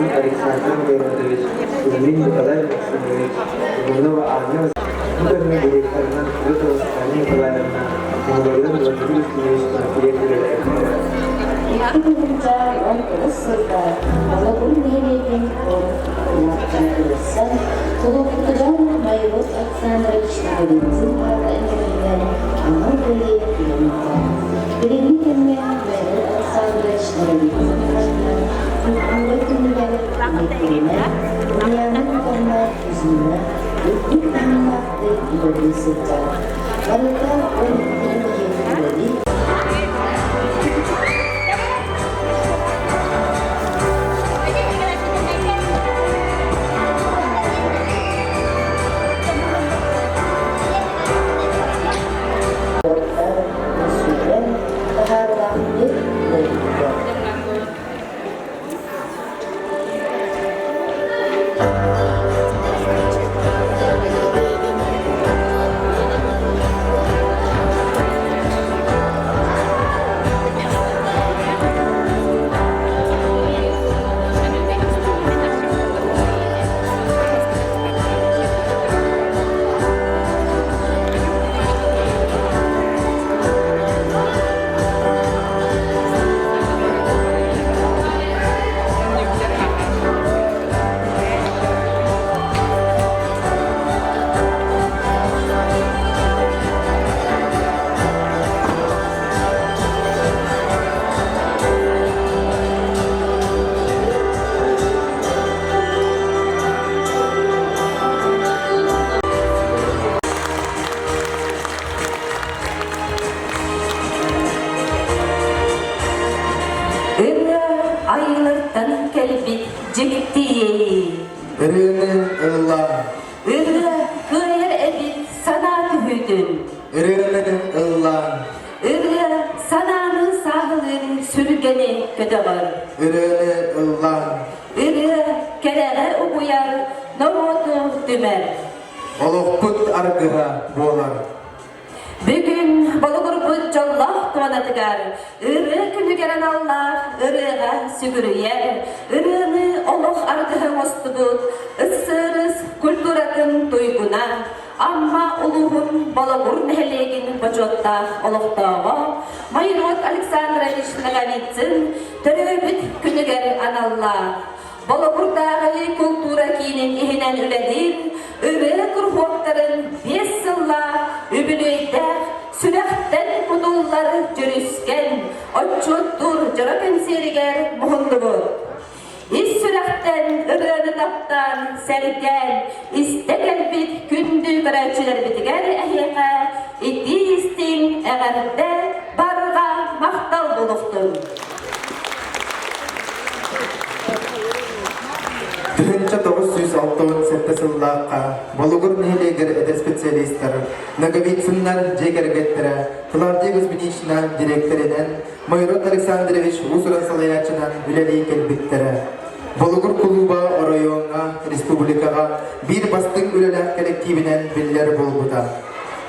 Наговицын Александр Миронович, Кузьмин Николай Максимович, Иванова Анна Бу кэмҥэ директорынан Федотова Светлана Николаевна, Моголин Владимир Устинович Тимофеев үлэлээбиттэрэ. 2019 сылга Балагур нэһилиэгин улааттан ылсан, кулууппутугар Майбут Александрович Наговицын аата иҥэриллэн анал бэлиэ ыйаммыта. Билиҥҥи кэмҥэ Майбут Александрович Наговицын аатынан культура күнүгэр Екатерина, Ульяна уонна Кузьмина үрдүк таһымнаахтык үлэлии сылдьар. Барыта 12 үлэһит үлэлии Сүрэн таһаарылаахтык үлэлииллэр. Ырыа айылартан кэлбит дьикти иэйии. Ырыаны ылла. Ырыа кыайар эбит санаа түһүүтүн. Ырыаны ылла. Ырыа санааны сааһылыыр сүргэни көтөҕөр. Ырыаны ылла. Ырыа кэрэҕэ угуйар, норуоту түмэр. Олохпут аргыһа буолар. Бүгүн Болугурбут дьоллоох туонатыгар ырыа күнүгэр аналлаах ырыаҕа сүгүрүйэр, ырыаны олох аргыһа оҥостубут СССР культуратын туйгуна, Амма улууһун Болугур нэһилиэгин бочуоттаах олохтооҕо Майрод Александрович Ноговицын төрөөбүт күнүгэр аналлаах Болугурдааҕы култуура киинин иһинэн үлэлиир ырыа куруһуоктарын 5 сыллаах үбүлүөйдээх сүрэхтэн кутуллар дьүрүскэн отчуоттуур дьоро кэнсиэригэр муһуннубут. Ис сүрэхтэн ырыаны таптаан, сэргээн, истэ кэлбит күндү көрөөччүлэрбитигэр эһиэхэ итии-истиҥ эҕэрдэ, барҕа махтал буолуохтун! 1967 сыллаахха Болугур нэһилиэгэр эдэр специалистар Ноговицыннар дьиэ кэргэттэрэ Клавдия Кузьминична дириэктэринэн, Майрод Александрович уус-уран салайааччынан үлэлии кэлбиттэрэ. Болугур кулууба оройуоҥҥа, республикаҕа биир бастыҥ үлэлээх кэлэктиибинэн биллэр буолбута.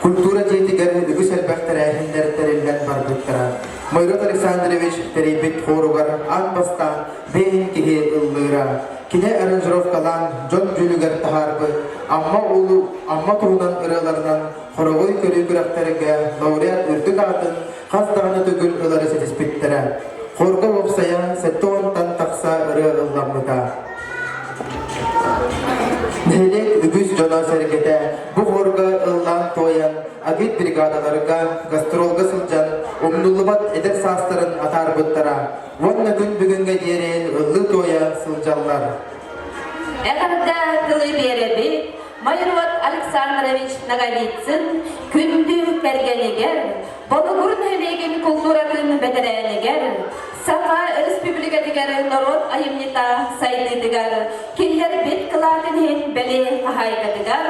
Культура дьиэтигэр үгүс элбэх тэрээһиннэр тэриллэн барбыттара. Майрод Александрович тэрийбит хоругар аан бастаан бэйин киһи ыллыыра. Кини аранжировкалаан дьон дьүүлүгэр таһаарбыт Амма улуу Амма туһунан ырыаларынан хороҕой көрүү күрэхтэргэ лауреат үрдүк аатын хас даҕаны төгүл ылары ситиспиттэрэ. Хорга уопсайа 70-тан тахса ырыа ылламмыта. Нэһилиэк үгүс дьоно-сэргэтэ бу хорга ыллаан-туойан, агит бригадаларга, гастролга сылдьан умнуллубат эдэр саастарын атаарбыттара уонна күн бүгүҥҥэ диэри ыллыы-туойа сылдьаллар. Эҕэрдэ тылы биэрэбит Майрод Александрович Ноговицын күндү кэргэнигэр, Болугур нэһилиэгин култууратын бэтэрээнигэр, Саха Республикатыгар норуот айымньыта сайдыытыгар киллэрбит кылаатын иһин бэлиэ хаһаайкатыгар,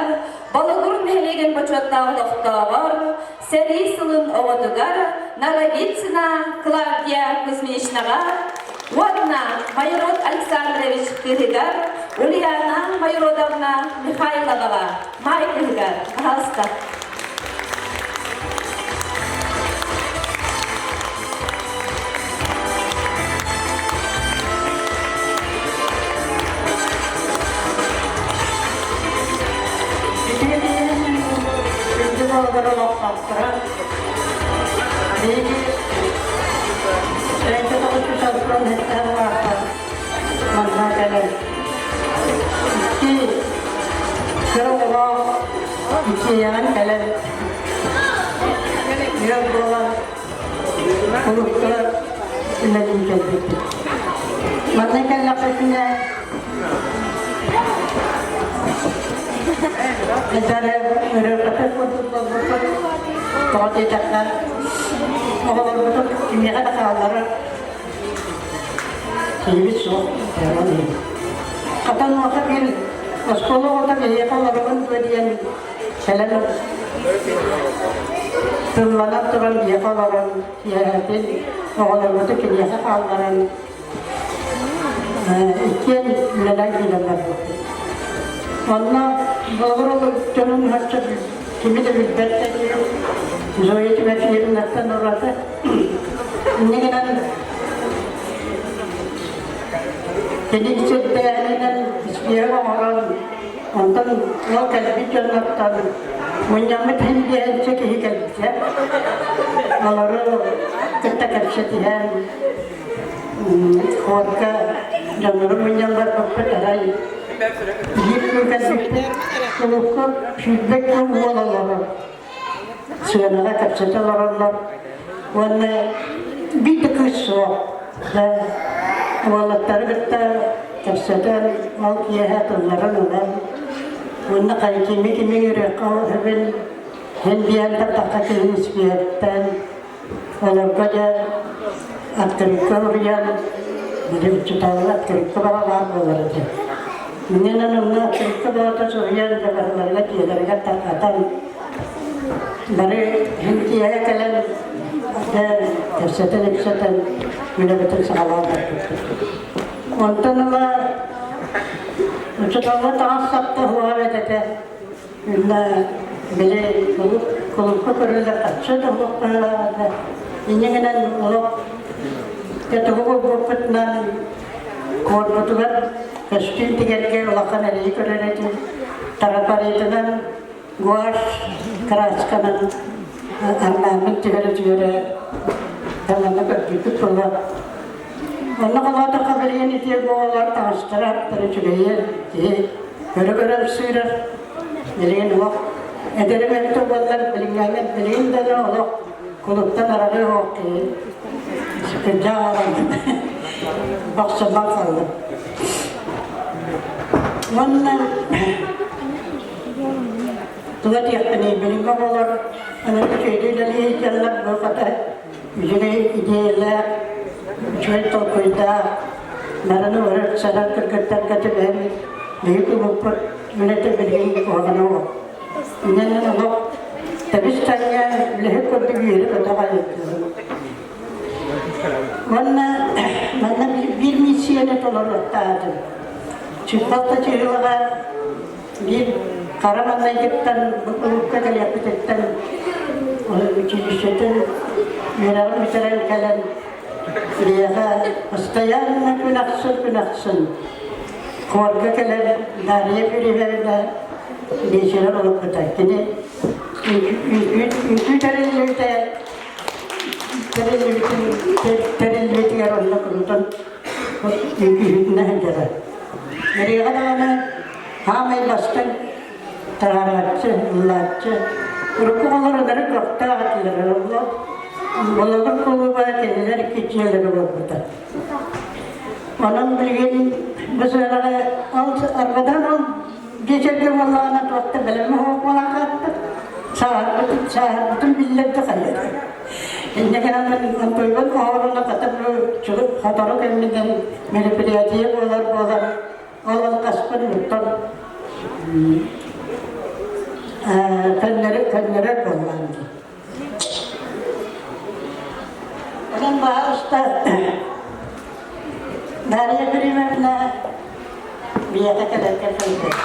Болугур нэһилиэгин бочуоттаах олохтооҕор, сэрии сылын оҕотугар Ноговицына Клавдия Кузьминичнаҕа уонна Майрод Александрович кыыһыгар Ульяна Майродовна Михайловаҕа Маай кыыһыгар, пожалуйста. Болугур олохтоохторо биһиги 1990 гектарлаахтан манна кэлэн икки кыра оҕолоох иккиэйэҕин кэлэн ыал буолан кулукка үлэлии кэлбиппит. Манна кэллэхпитинэ Эдэрэ ырыаката курдук буолбуппут. Тоҕо диэтэххэ, оҕолорбутун кимиэхэ да хаалларар киһибит суох. Хатан уота биир оскуола оҕото биһиэхэ олоробун дуо диэн кэлэн тылланан туран биһиэхэ олорон киэһэтин оҕолорбутун киниэхэ хаалларан Иккиэн үлэлээн киирэн барбыппыт. Онно Болугур дьонун харчы кими да билбэт Зоя Тимофеевнаттан ураты. Инньэ гынан кини сирдээһининэн испиэһэ оҥорон, онтон ол кэлбит дьоннортон мунньаммыт иһин диэнчэ киһи кэлбитэ. Олору кытта кэпсэтиһэн Хуорка дьоннору мунньан барбыппыт арай биир күн кэлбиппит кулуупка 20 күн уол олорор сыанаҕа кэпсэтэ олороллор уонна биир да кыыс суох уолаттары кытта кэпсэтэн ол киэһэ тылларын ылан уонна кими кими үрэххэ өбүн һин диэн тахха киһи испиэттэн Олорго дьэ открытка уруйан, били учууталлар открытка баҕа баар буолар этэ. Иннинэн онно открытка баҕата суруйан дьабарыларга дьиэлэригэр тарҕатан бары киэһэ кэлэн дьэ кэпсэтэн-ипсэтэн үлэбитин саҕалаан барбыппыт. Онтон ыла учууталлар таҥас сапта уһугар этэ. Инна били кулукка көрүлэр хаччы да буолбатаҕа инньэ гынан олох тугу булбуппутунан куорпутугар көстүүм тигэргэ улахан эрэйи көрөр этим тарапаритынан гуашь красканан арнааммын түһэрэ-түһэрэ талана көрдүүппүт буолла онно холоотоххо билигин ити оҕолор таҥастара аттара үчүгэйэ киһи көрө-көрө ымсыырар Билигин олох эдэрим эбитэ буоллар билиҥҥээҥҥэ билигин да олох кулуттан араҕыы суох киһи кырдьаҕ аҕам бохсуллан хааллым. Уонна туга диэхпиний билиҥҥи оҕолор аны үчүгэйдик үлэлии сылдьаллар бу хата үчүгэй идиэйэлээх үчүгэй толкуйдаах нараны ырыт сарар кыргыттарга түбэһэн биһиги кулуппут үлэтэ билигин куһаҕана суох. Иннинэн олох тэбис тэҥҥэ үлэһит курдук үөрэ-көтө хайыттыыбын. Уонна манна биир миссияны толоруохтаатым. Чыппалта чыһылаҕа биир хара маҥнайгыттан бу кулуупка кэлиэхпититтэн училищетын үөрэҕин бүтэрэн кэлэн биһиэхэ постоянно күн ахсын күн ахсын Хуорга кэлэр Дарья Филипповна биэчэрэ олорбута. Кини үҥкүү тэриллибитэ тэриллибитин тэриллибитигэр онно курутун үҥкүүһүтүнэ сылдьара. Ырыаҕа даҕаны хаамай бастыҥ таһаарааччы, ыллааччы. Урукку оҕолор ынырык көхтөөх этилэр. Болоҕор кулууба кинилэр икки дьиэлэрэ буолбута. Онон билигин бу сыанаҕа ол арҕадан ол дьиэчэргэ буоллаҕына туох да бэлэмэ суох буолан хаалбыт. Сааһырбытын, сааһырбытын биллэрдэ хайыыр. Инньэ гынан Антойбун оһоруна хата бу сотору кэмминэн мероприятие буолар буолан ол алҕаспын оттон көннөрөр көннөрөр буоллаҕым дии. Онон баһаалыста Дарья Григорьевна биһиэхэ кэлэргэ кэлбит.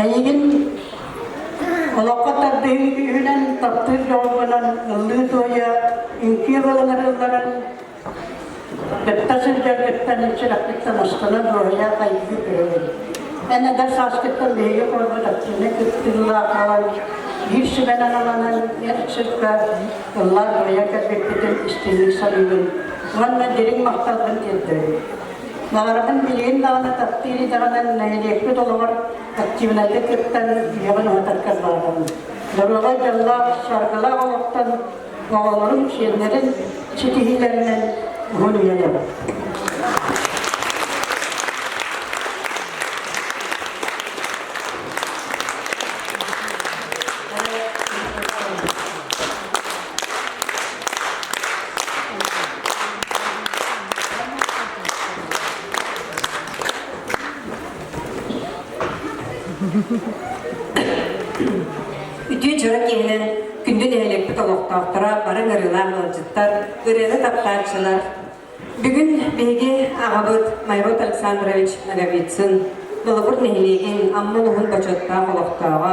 Эйигин Олоххо тардыһыы күүһүнэн, таптыыр дьолгунан ыллыы-туойа, үҥкүү буолан ылларан, кытта сылдьаргыттан, сүрэхпиттэн астына дуоһуйа хайгыы көрөбүн. Эн эдэр сааскыттан биһиги корбут активнай кыттыылаах буолан, биир сүбэнэн аланан, эр сиргэ ыллаан дуоһуйа кэлбиппитин истиҥник саныыбын уонна дириҥ махталбын тиэрдэбин. Баҕарабын билигин даҕаны таптыыр идэҕинэн нэһилиэкпит олоҕор активнайдык кыттан үйэҕин уһатаргар баҕарабын. Доруобай дьоллоох, саргылаах олохтон оҕолорум, сиэннэрин ситиһиилэринэн уһун үйэлээх. Үтүө дьоро киэһэнэн күндү нэһилиэкпит олохтоохторо, бары ыҥырыылаах ыалдьыттар, ырыаны таптааччылар. Бүгүн биһиги аҕабыт Майрот Александрович Ноговицын, Болугур нэһилиэгин Амма улууһун бочуоттаах олохтооҕо,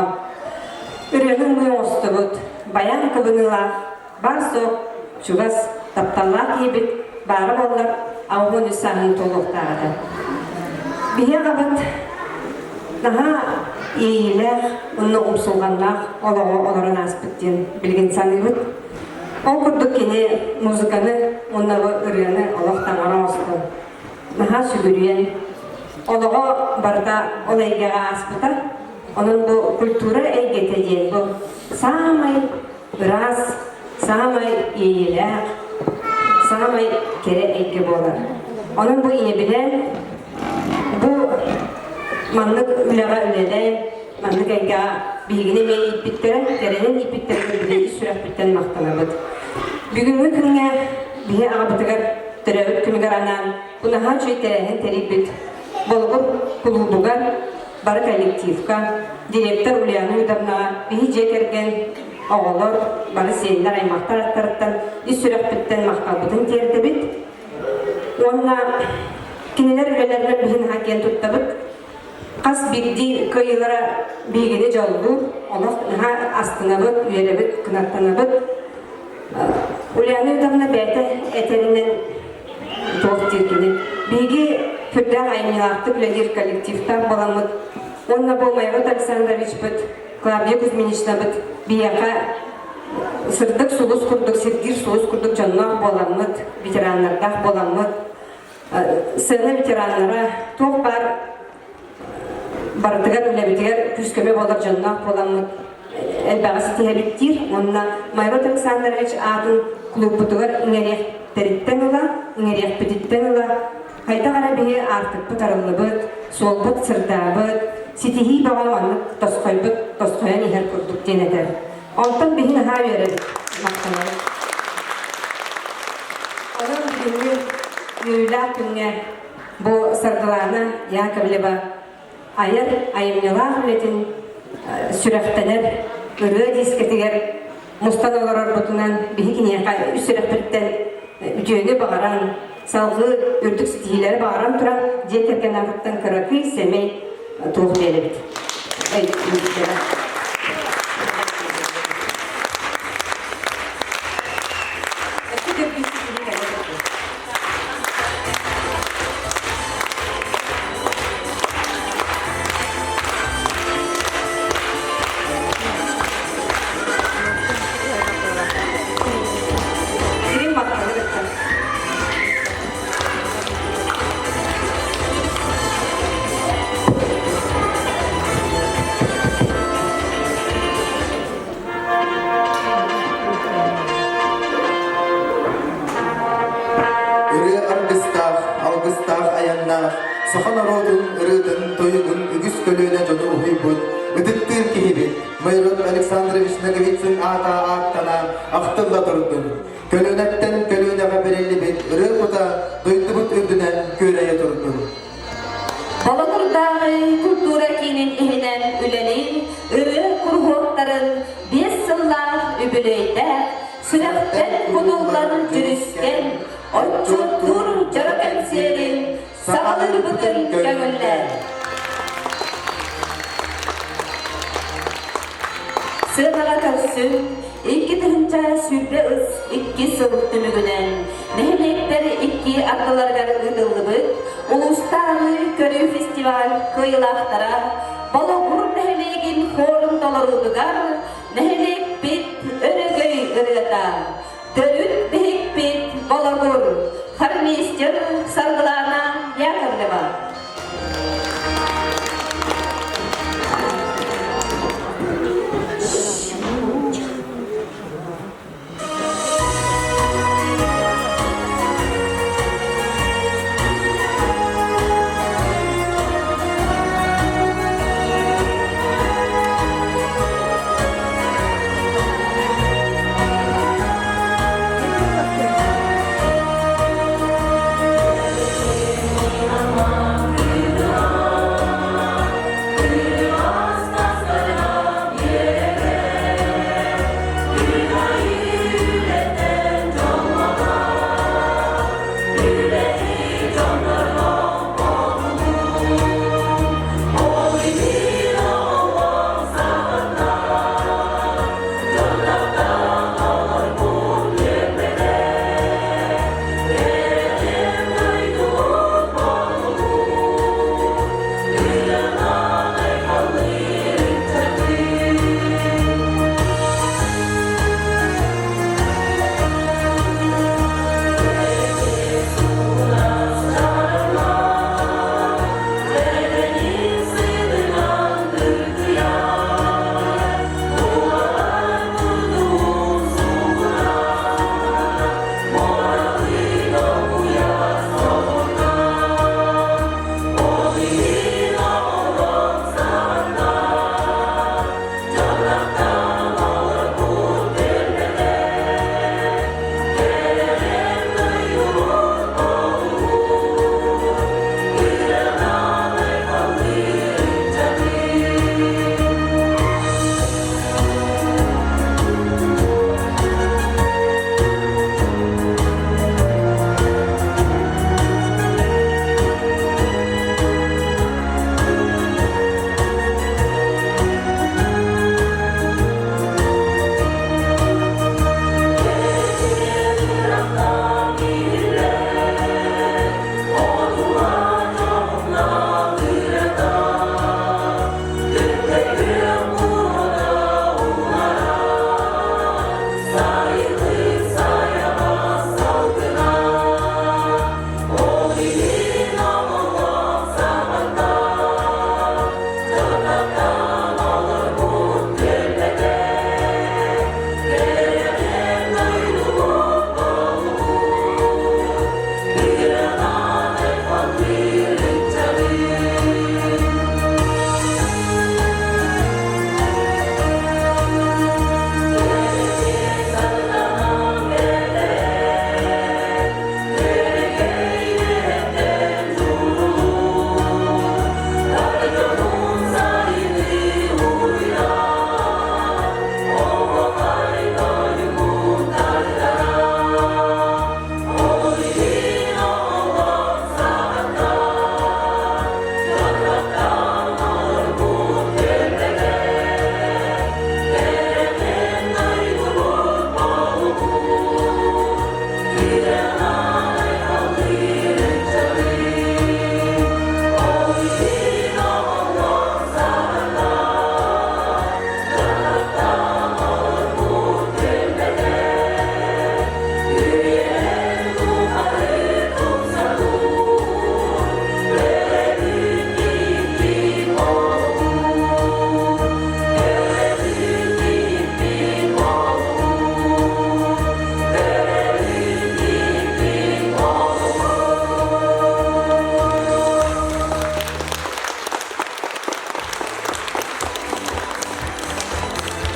ырыаны ымыы оҥостубут, баян кыбыныылаах Бар-суох, чугас, тапталлаах киһибит баара буоллар, 83 сааһын туолуохтаах этэ. Биһи аҕабыт наһаа иэйиилээх уонна умсулҕаннаах олоҕу олорон ааспыт диэн билигин саныыбыт. Ол курдук кини музыканы уонна бу ырыаны олох таҥара оҥостон, наһаа сүгүрүйэн, олоҕо барыта ол эйгэҕэ ааспыта. Онон бу культура эйгэтэ диэн бу саамай ыраас, саамай иэйиилээх, саамай кэрэ эйгэ буолар. Онон бу ийэбинээн бу маннык үлэҕэ үлэлээн, маннык эйгэҕэ биһигини эмиэ ииппиттэрэ, кэрэнэн ииппиттэрэ биһиги сүрэхпиттэн махтанабыт. Бүгүҥҥү күҥҥэ биһи аҕабытыгар төрөөбүт күнүгэр анаан бу наһаа үчүгэй тэрээһин тэрийбит Болугур кулуубугар бары коллективка, директор Ульяна Юдовнаҕа биһи дьиэ кэргэн, оҕолор, бары сиэннэр, аймахтар аттарыттан ис сүрэхпиттэн махталбытын тиэрдэбит. Уонна кинилэр үлэлэринэн биһи наһаа киэн туттабыт. Хас биирдии кыайыылара биһигини дьоллуур, олох наһаа астынабыт, үөрэбит, кынаттанабыт. Ульяна Юдовна бэйэтэ этэринэн туох диир кини. Биһиги сүрдээх айымньылаахтык үлэлиир коллективтаах буоламмыт уонна бу Майрот Александровичпыт, Клавдия Кузьминичнабыт биһиэхэ сырдык сулус курдук, сирдиир сулус курдук дьонноох буоламмыт, ветераннардаах буоламмыт, сцена ветераннара туох баар барытыгар үлэбитигэр күүс-көмө буолар дьонноох буоламмыт элбэҕи ситиһэбит диир уонна Майрот Александрович аатын клубпутугар иҥэриэхтэриттэн ыла, иҥэриэхпититтэн ыла хайдах эрэ биһи аартыкпыт арыллыбыт, суолбут сырдаабыт, ситиһии бөҕө маннык тосхойбут, тосхойон иһэр курдук диэн этэр. Онтон биһи наһаа үөрэбит, махтанабыт. Онон бүгүҥҥү үөрүүлээх күҥҥэ Бу Саргылаана Яковлева айар айымньылаах үлэтин сүрэхтэнэр ырыа дискэтигэр мустан олорорбутунан биһи киниэхэ үс сүрэхпиттэн үтүөнү баҕаран, салгыы үрдүк ситиһиилэри баҕаран туран дьиэ кэргэн аатыттан кыракый сэмэй туох биэрэбит. Ырыа аргыстаах, алгыстаах айаннаах, саха норуотун ырыатын, тойугун үгүс көлүөнэ дьону уһуйбут, ытыктыыр киһибит Майрон Александрович Ноговицын аата ааттана ахтылла турдун. Көлүөнэттэн көлүөнэҕэ бэриллибит ырыа кута дойдубут үрдүнэн күөрэйэ турдун. Болотурдааҕы культура киинин иһинэн үлэлиир ырыа куруһуоктарын 5 сыллаах үбүлүөйдээх сүрэхтэн кутуллан дьүрүскэн отчуоттуур дьоро кэнсиэрин саҕалыырбытын көҥүллээн. Сыанаҕа көрсүҥ, 2022 сыл түмүгүнэн нэһилиэктэр икки ардыларыгар ыытыллыбыт улуустааҕы көрүү фестиваль кыайыылаахтара Болугур нэһилиэгин хорун толоруутугар нэһилиэкпит өрөгөй ырыата Төрүт биһикпит Болугур хормейстер Саргылана Яковлева.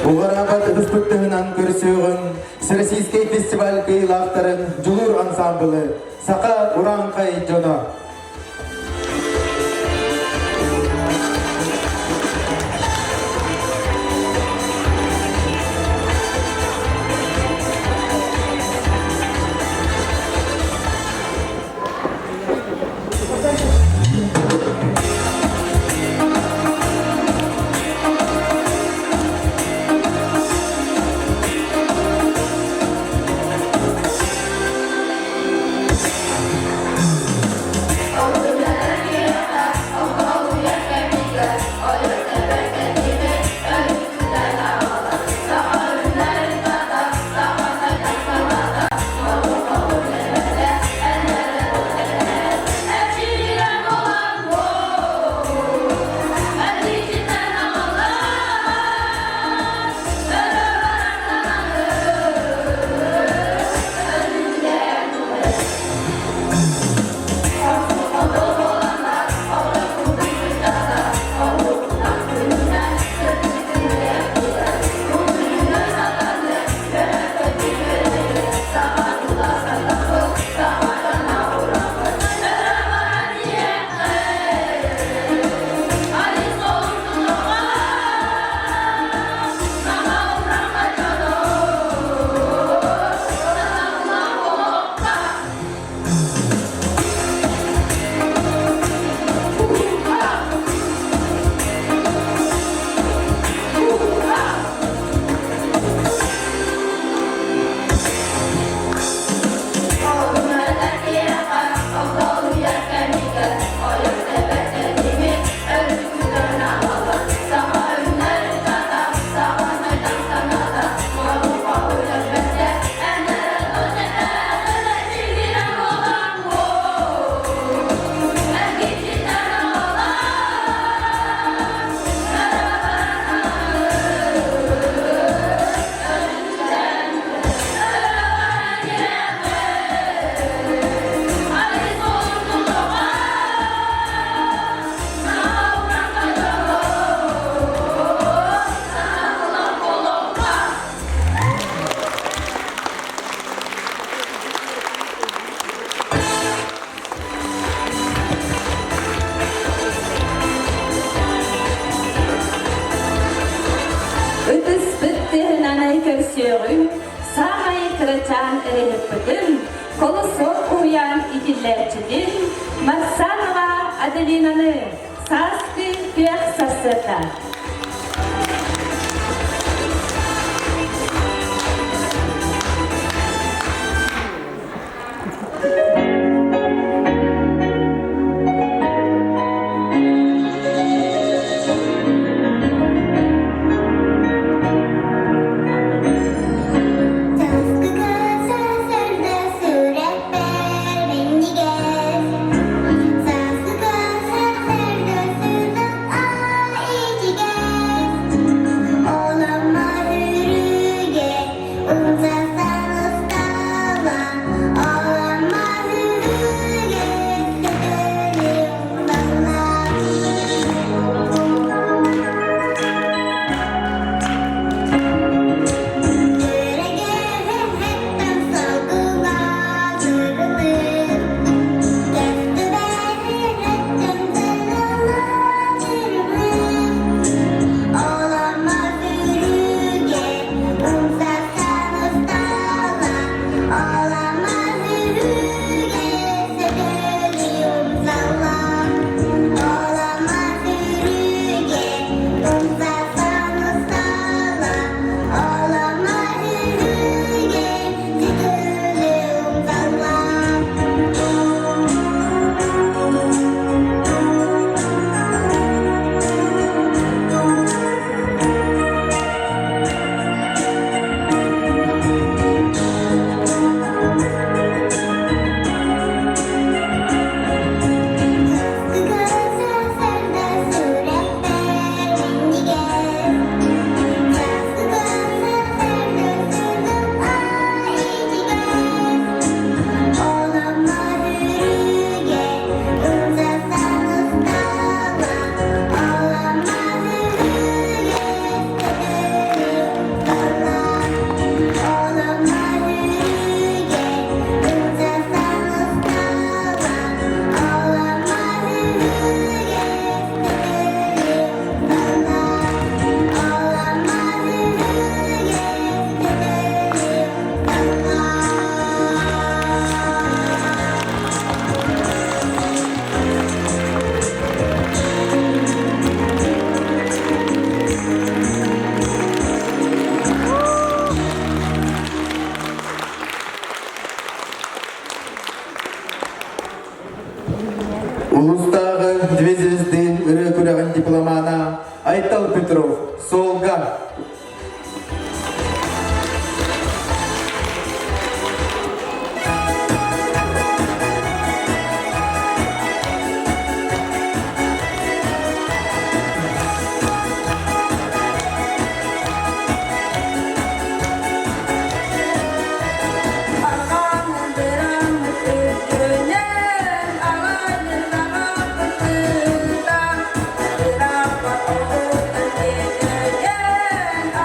Уҕараабат ытыспыт тыһынан көрсүөҕүҥ Всероссийскай фестиваль кыайыылаахтарын Дьулуур ансаамбылы Саха урааҥхай дьоно. Көрсүөҕүҥ саамай кырачаан ырыаһыппытын, Колосок уһуйаан иитиллээччитин Марсанова Аделинаны сааскы күөх сарсыарда. Улуустааҕы Две звезды ырыа күрэҕин дипломана Айтал Петров Солга. Yeah.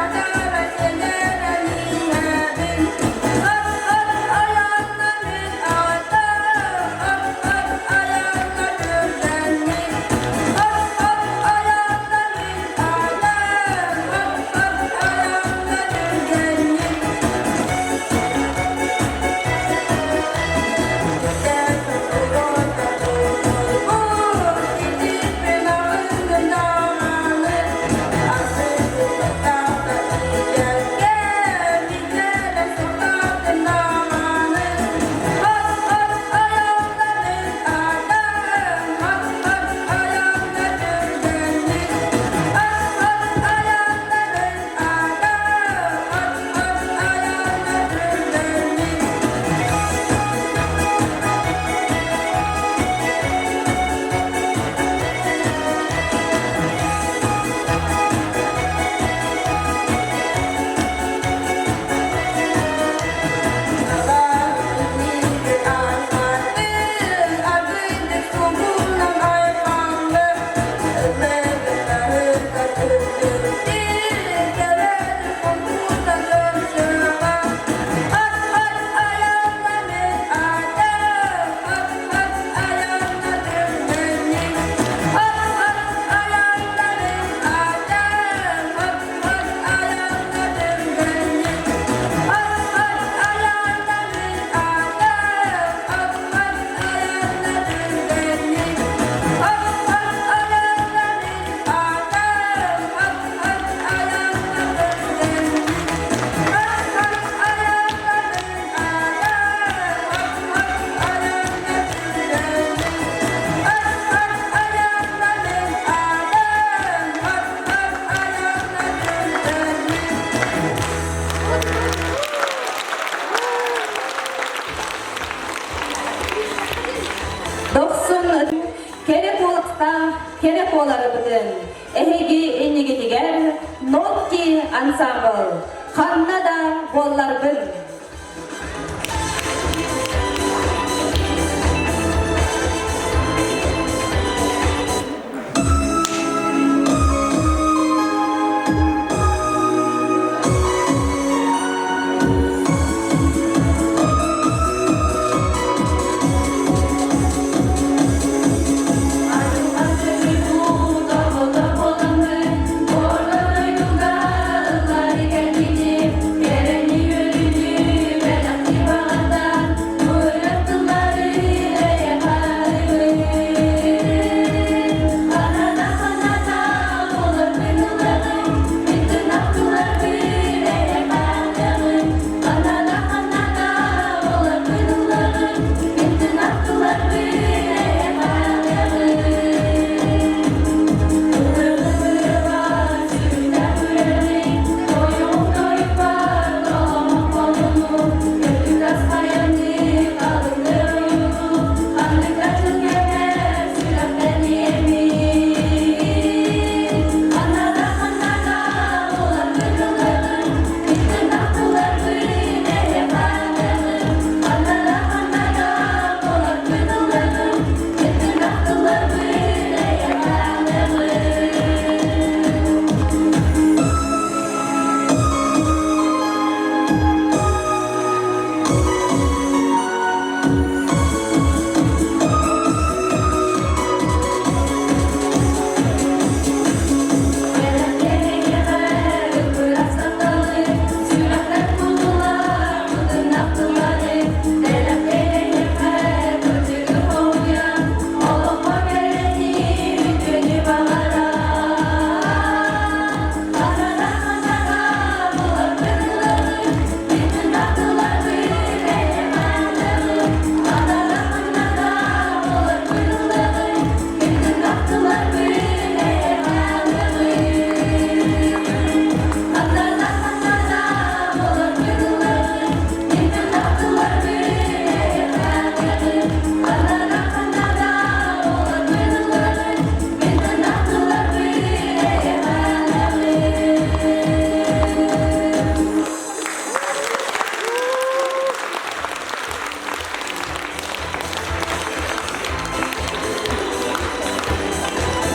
Нотки ансаамбыл Ханна да буолларбын.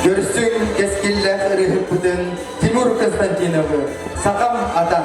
Көрсүҥ кэскиллээх ырыһыппытын Тимур Константиновы Сахам ата.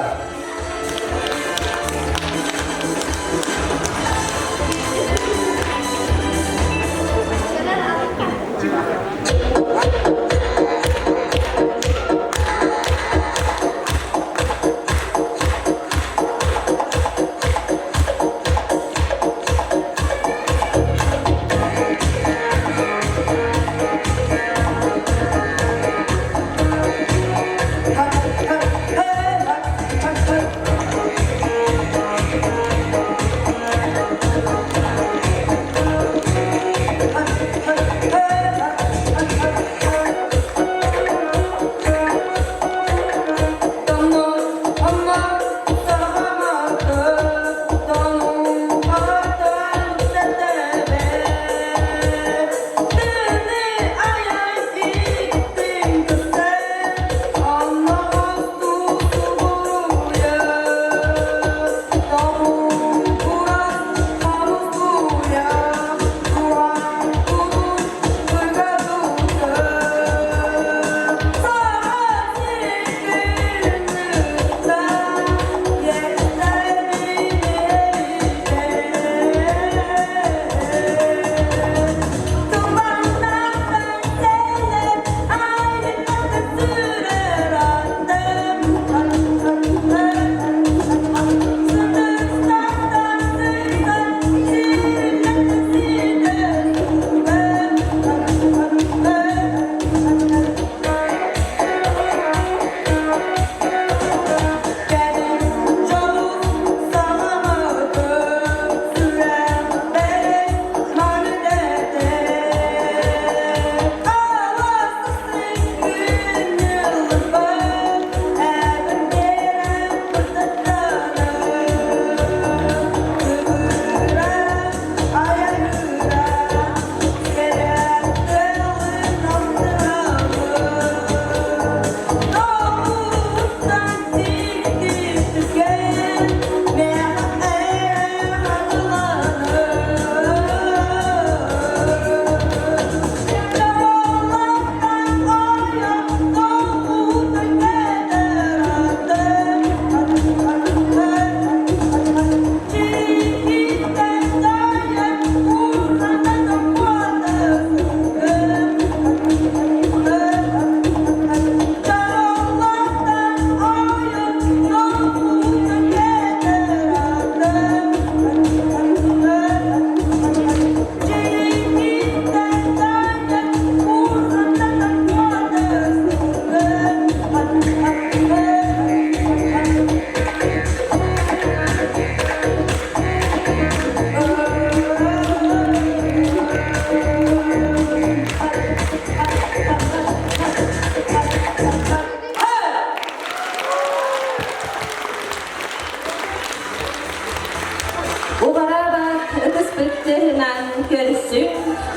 көрсүҥ,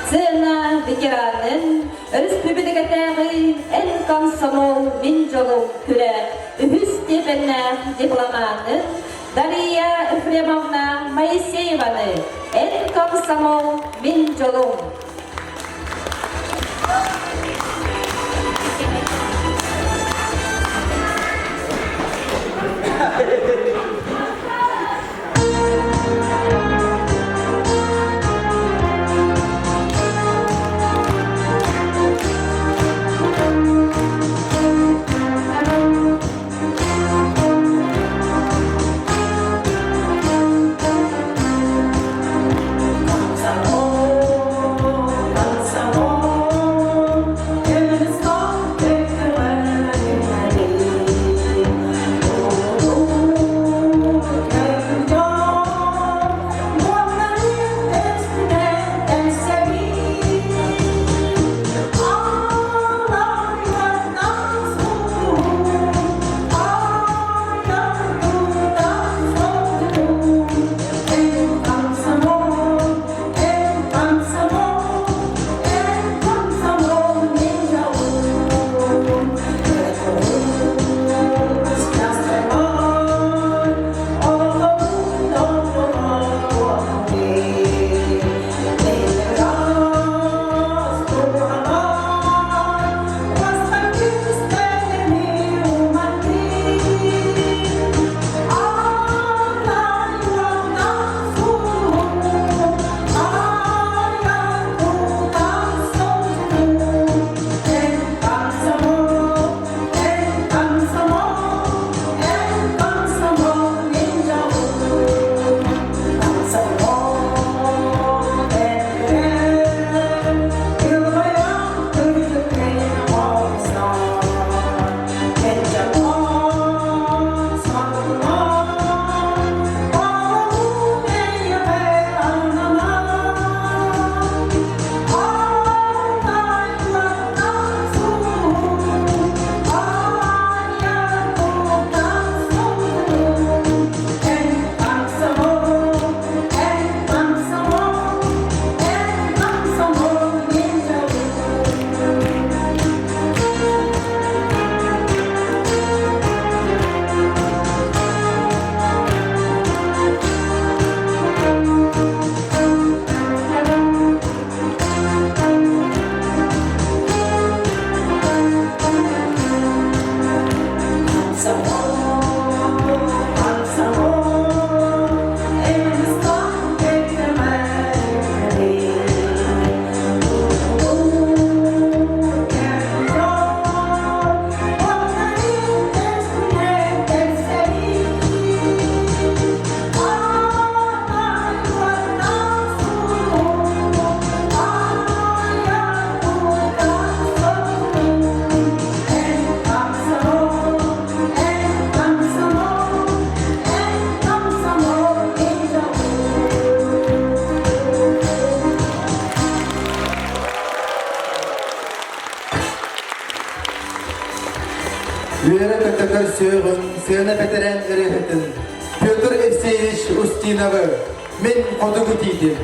сцена ветеранын, өрөспүүбүлүкэтээҕи Эн комсомол, мин дьолум күрэх үһүс степеннээх дипломанын Дария Ефремовна Моисееваны Эн комсомол, мин дьолум. Үөрэ көтө көрсүөҕүҥ сыана бэтэрээн ырыаһытын Петр Евсеевич Устиновы мин хотугу тиитим.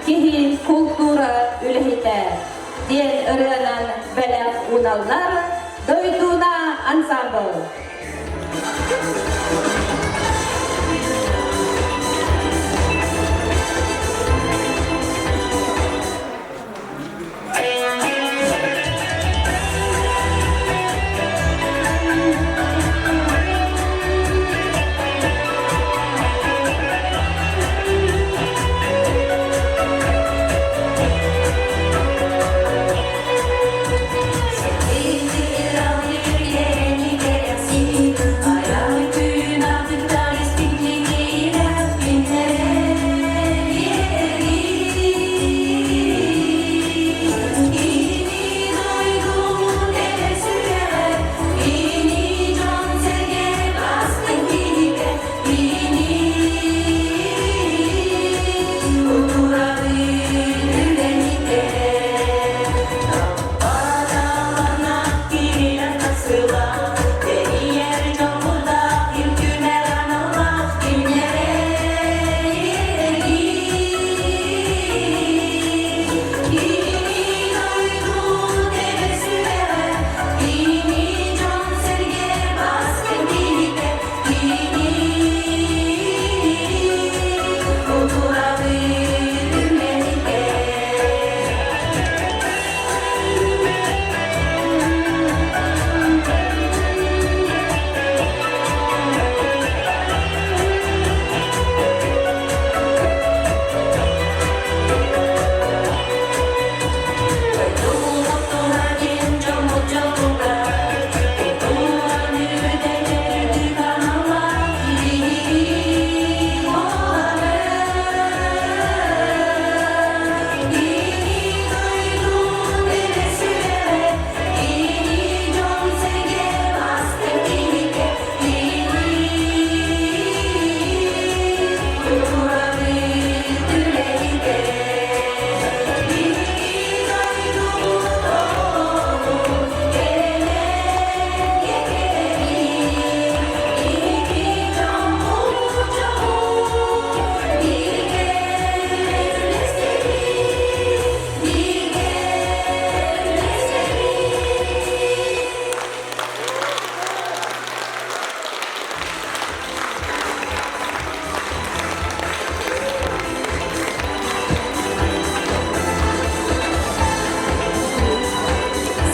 киһи култуура үлэһитэ диэн ырыанан бэлэх ууналлар Дойдуна ансамбл.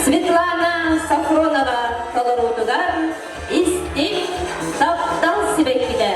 Светлана Сафронова толоруутугар истиҥ таптал сибэккитэ.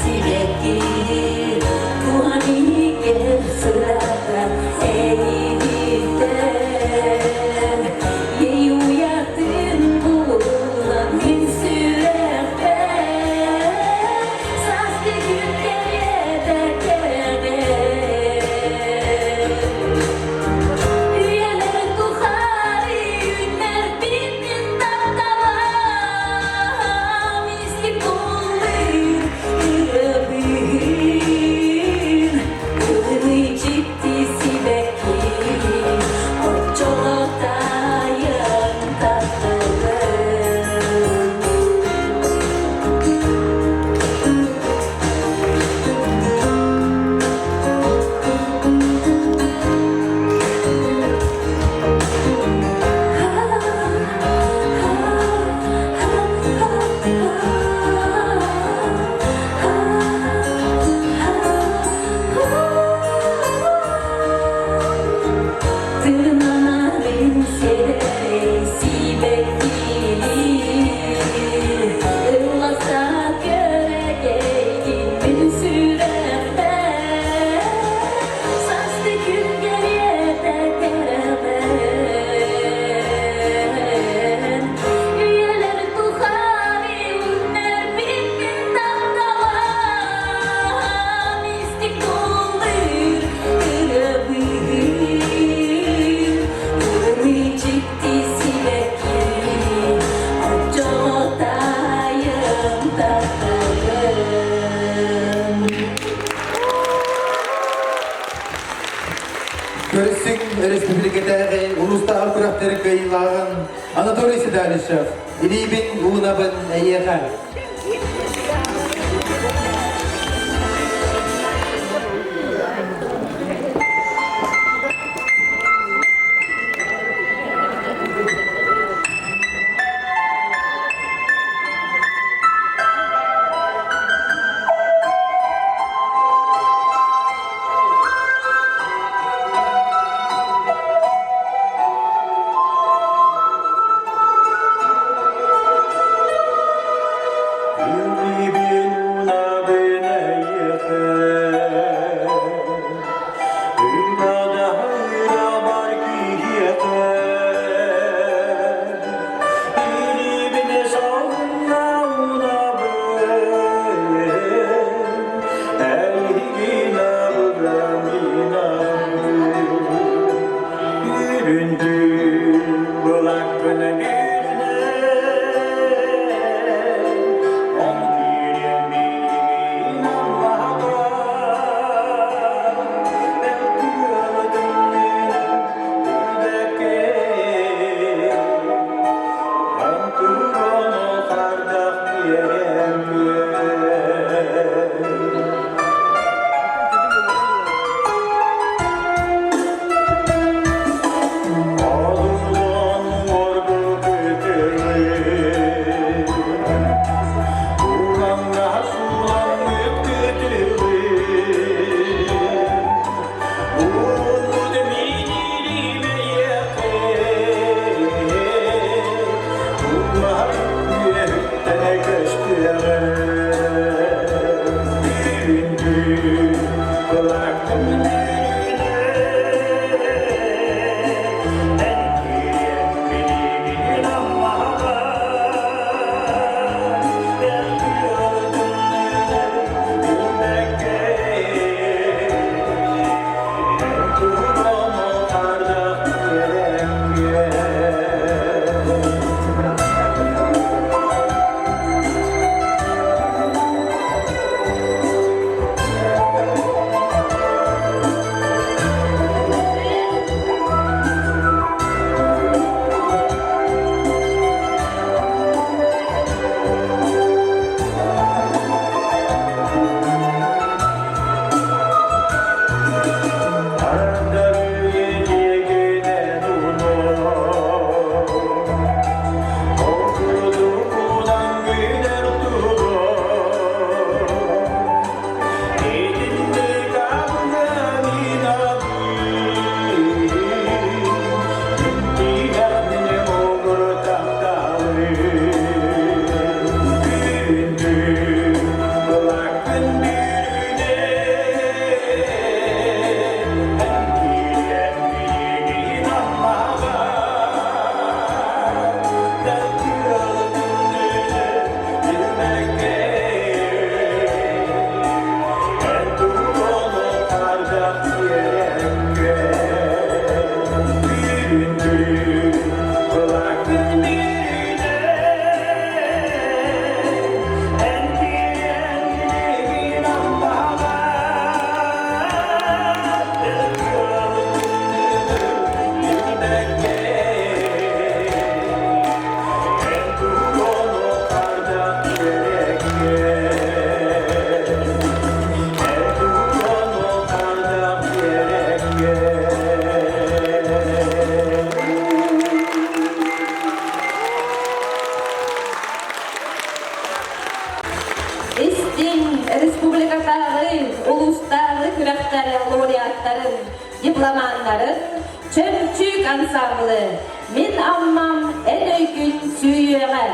Сибэкки, туһаны кэп сыра. өрөспүүбүлүкэтээҕи улуустааҕы күрэхтэр кыайыылааҕын Анатолий Седалищев Илиибин уунабын эйиэхэ. Истиҥ республикатааҕы, улуустааҕы күрэхтэр лауреаттарын, дипломаннарын Чөмчүүк ансаамбылы Мин Аммам эн өйгүн сүүйүөҕэ.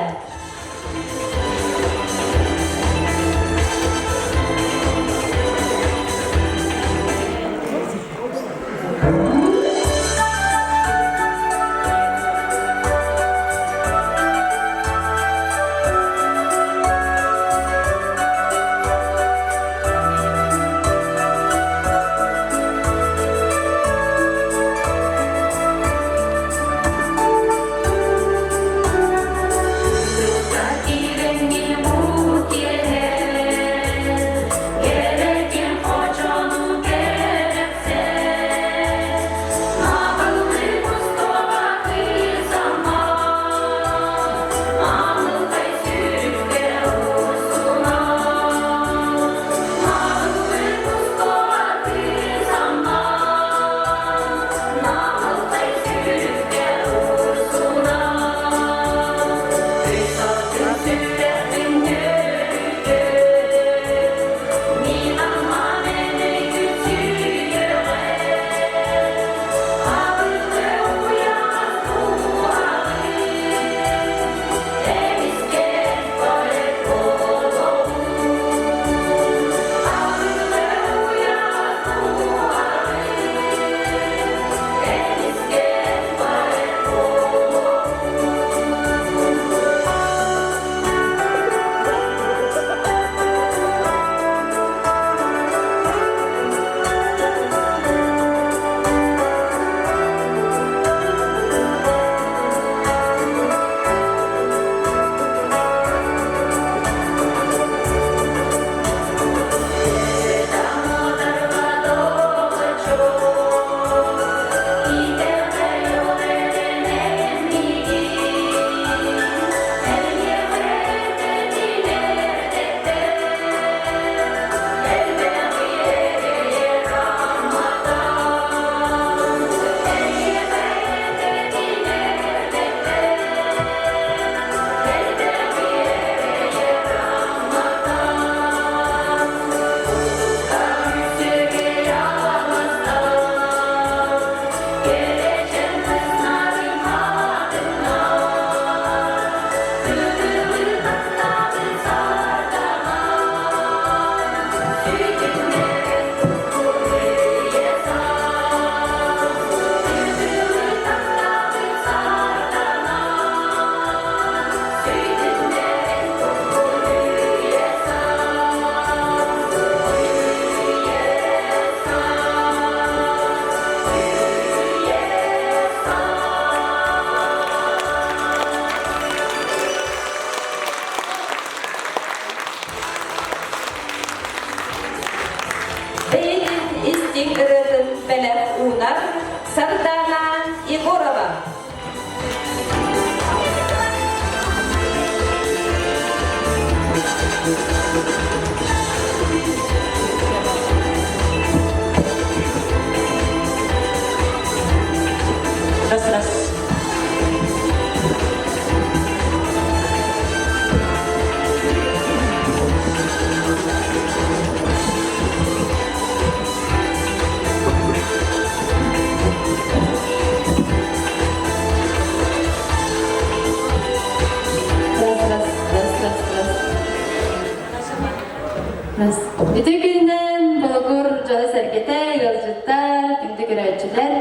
Ити күнүнэн Болугур дьоно-сэргэтэ, ыалдьыттар, күндү көрөөччүлэр,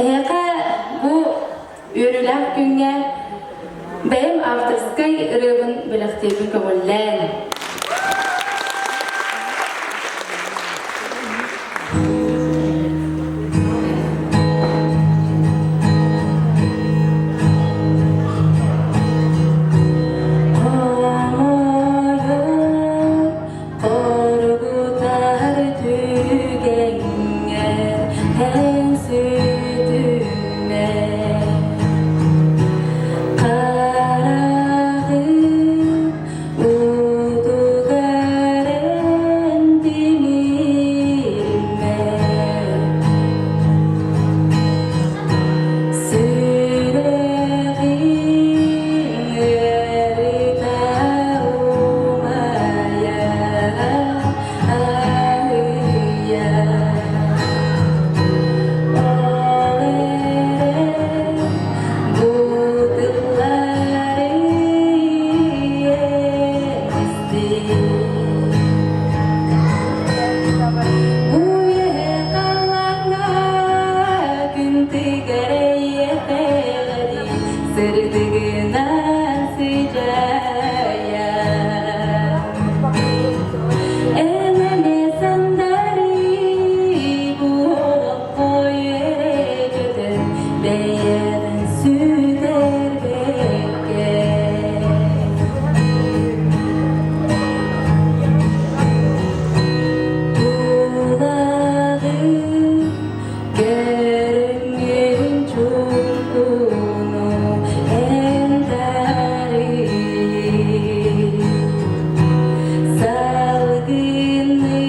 эһиэхэ бу үөрүүлээх күҥҥэ бэйэм авторскай ырыабын бэлэхтиирбин көҥүллээн. Хоргутар түгэҥҥэ эн сүтүмэ Хараҕым уутугар эн тимиримэ Сүрэҕим ыарыыта умайа аһыйа Ол эрэн бу тыллары истин Уйа-халлааҥҥа күн тыгар эйиэхэҕи сырдыгынан сыдьаайа. Эн эмиэ сандарыы бу олоххо үөрэ-көтө бэйэҕин сүтэрбэккэ. Тулаҕы көрүҥҥүн чуҥкуну эн тарый Салгыны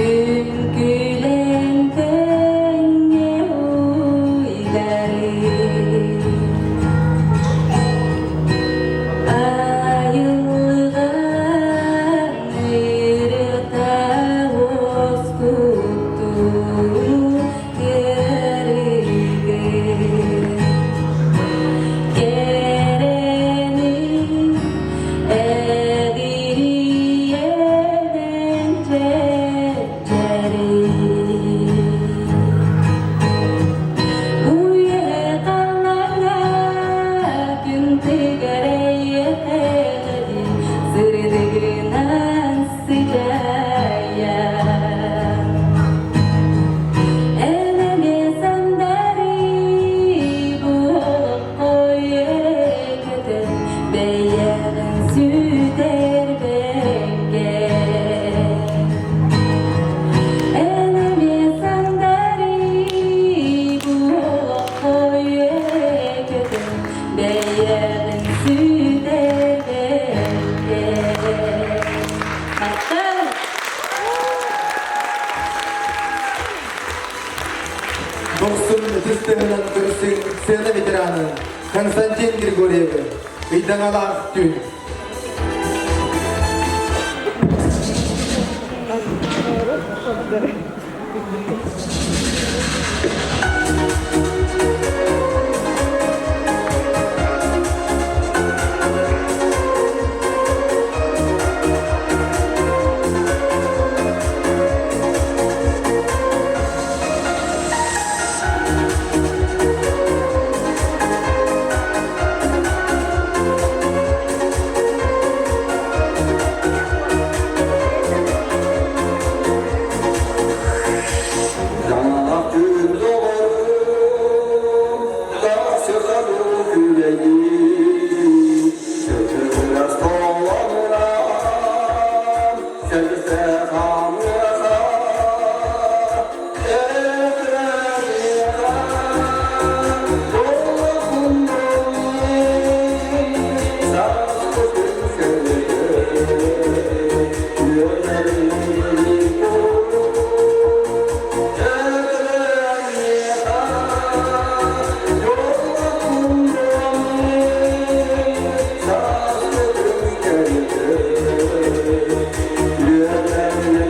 үҥкүүлээн тэҥҥэ уйдарыы Айылҕан ырыата уоскутуу ыарыыгын Кэрэни эдириэнэн чэпчэрий Уйа-халлааҥҥа күн тыгар эйиэхэҕи сырдыгынан сыдьаайа. Эн эмиэ сандарыы бу олоххо үөрэ-көтө бэйэҕин сүтэрбэккэ. Эн эмиэ сандарыы бу олоххо үөрэ-көтө бэйэҕин сүтэрбэккэ. Махтал! Дохсун ытыс тыаһынан көрсүҥ сцена ветеранын Константин Григорьевы Ыйдаҥалаах түүн. Жаналах түүн доҕорум, тахсыхану күлэйим, Чөчүрэс толонуран, сэлсэ хаамыаха, Yeah.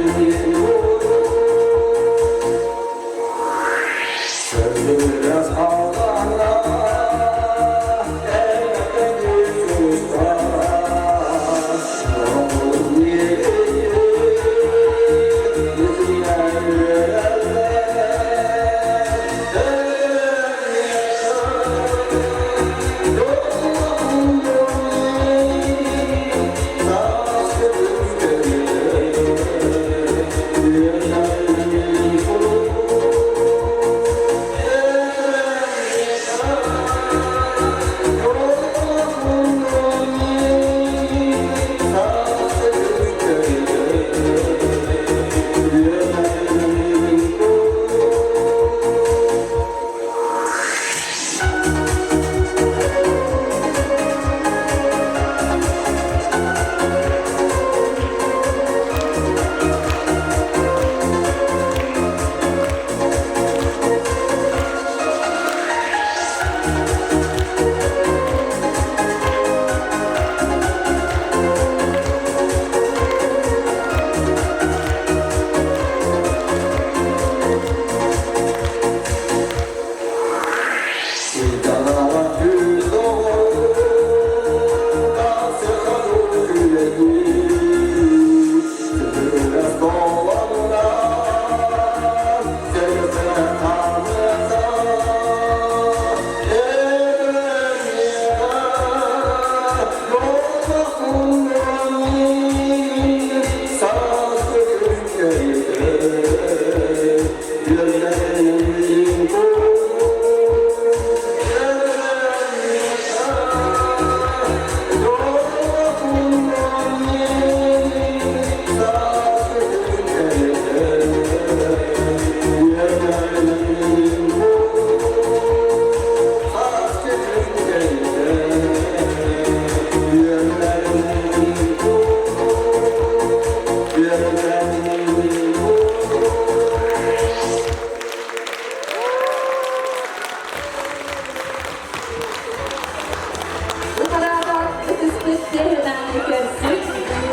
Утараабат ытыспыт тыаһынан көрсүк,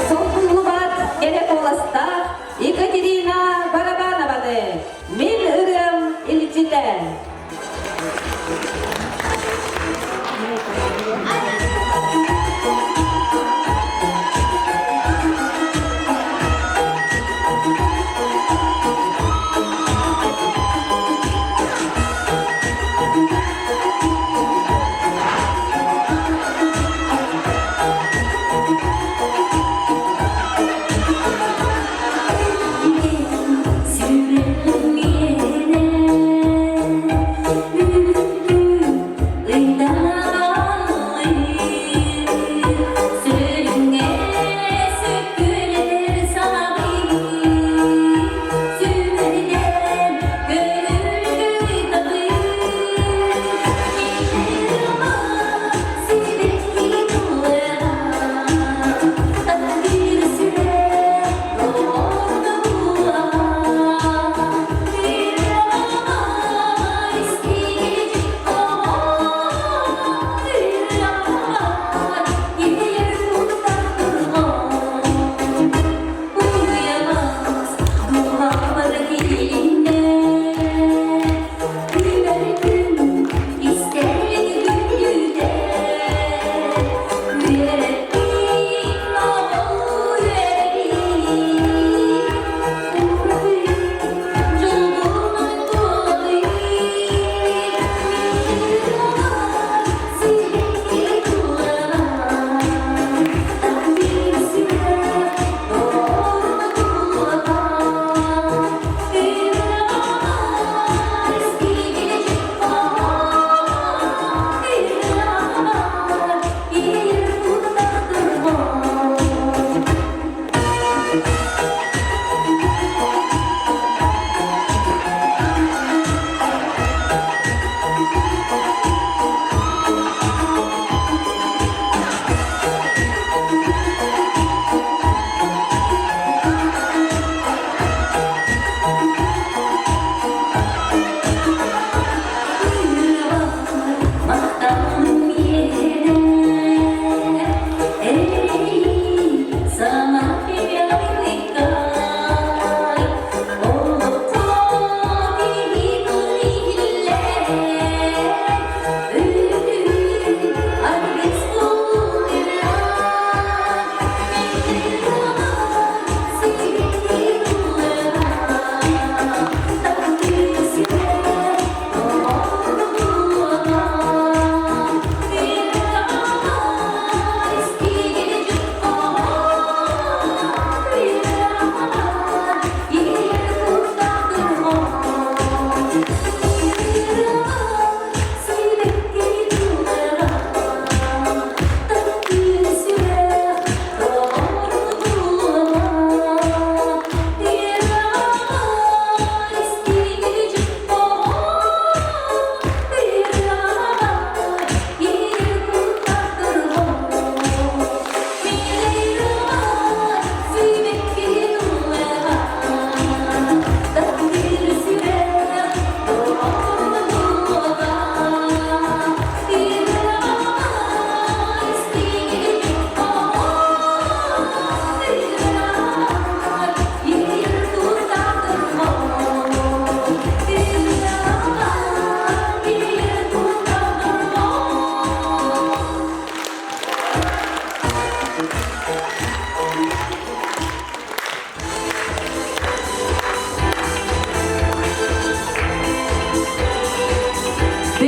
солбуллубат кэрэ куоластаах Екатерина Барабанованы Мин ырыам илдьитэ.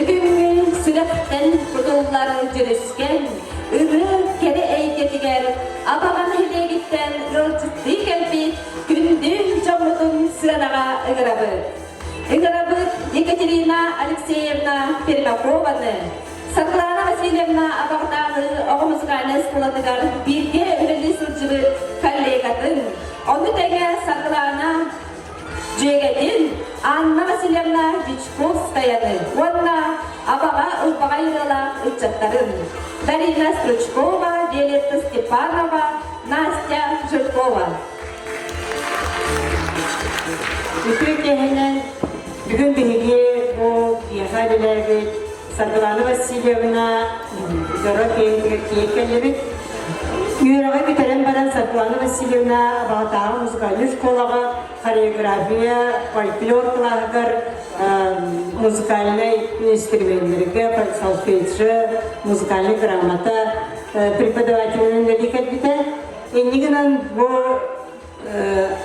Бүгүҥҥү сүрэхтэн кутуллар дьүрүскэн ырыа кэрэ эйгэтигэр Абаҕа нэһилиэгиттэн ыалдьыттыы кэлбит күндү дьоммутун сыанаҕа ыҥырабыт. Ыҥырабыт Екатерина Алексеевна Пермякованы, Саргылана Васильевна Абаҕатааҕы оҕо музыкальнай оскуолатыгар бииргэ үлэлии сылдьыбыт коллегатын, ону тэҥэ Саргылана Дьүөгэтин Анна Васильевна Дьячковскаяны уонна Абаҕа ылбаҕай ырыалаах ыччаттарын Дарина Стручкова, Виолетта Степанова, Настя Жиркова. Үтүө киэһэнэн бүгүн биһиги бу киэһэ үлэлээбит Саргылана Васильевна дьоро киэһэтигэр тиийэн кэллибит. Үөрэҕи бүтэрэн баран Саргылана Васильевна Абаҕатааҕы музыкальнай школаҕа хореография, фольклор кылааһыгар музыкальнай инструменнэргэ, солфеджио, музыкальнай грамота преподавателинэн үлэлии кэлбитэ. Инньэ гынан бу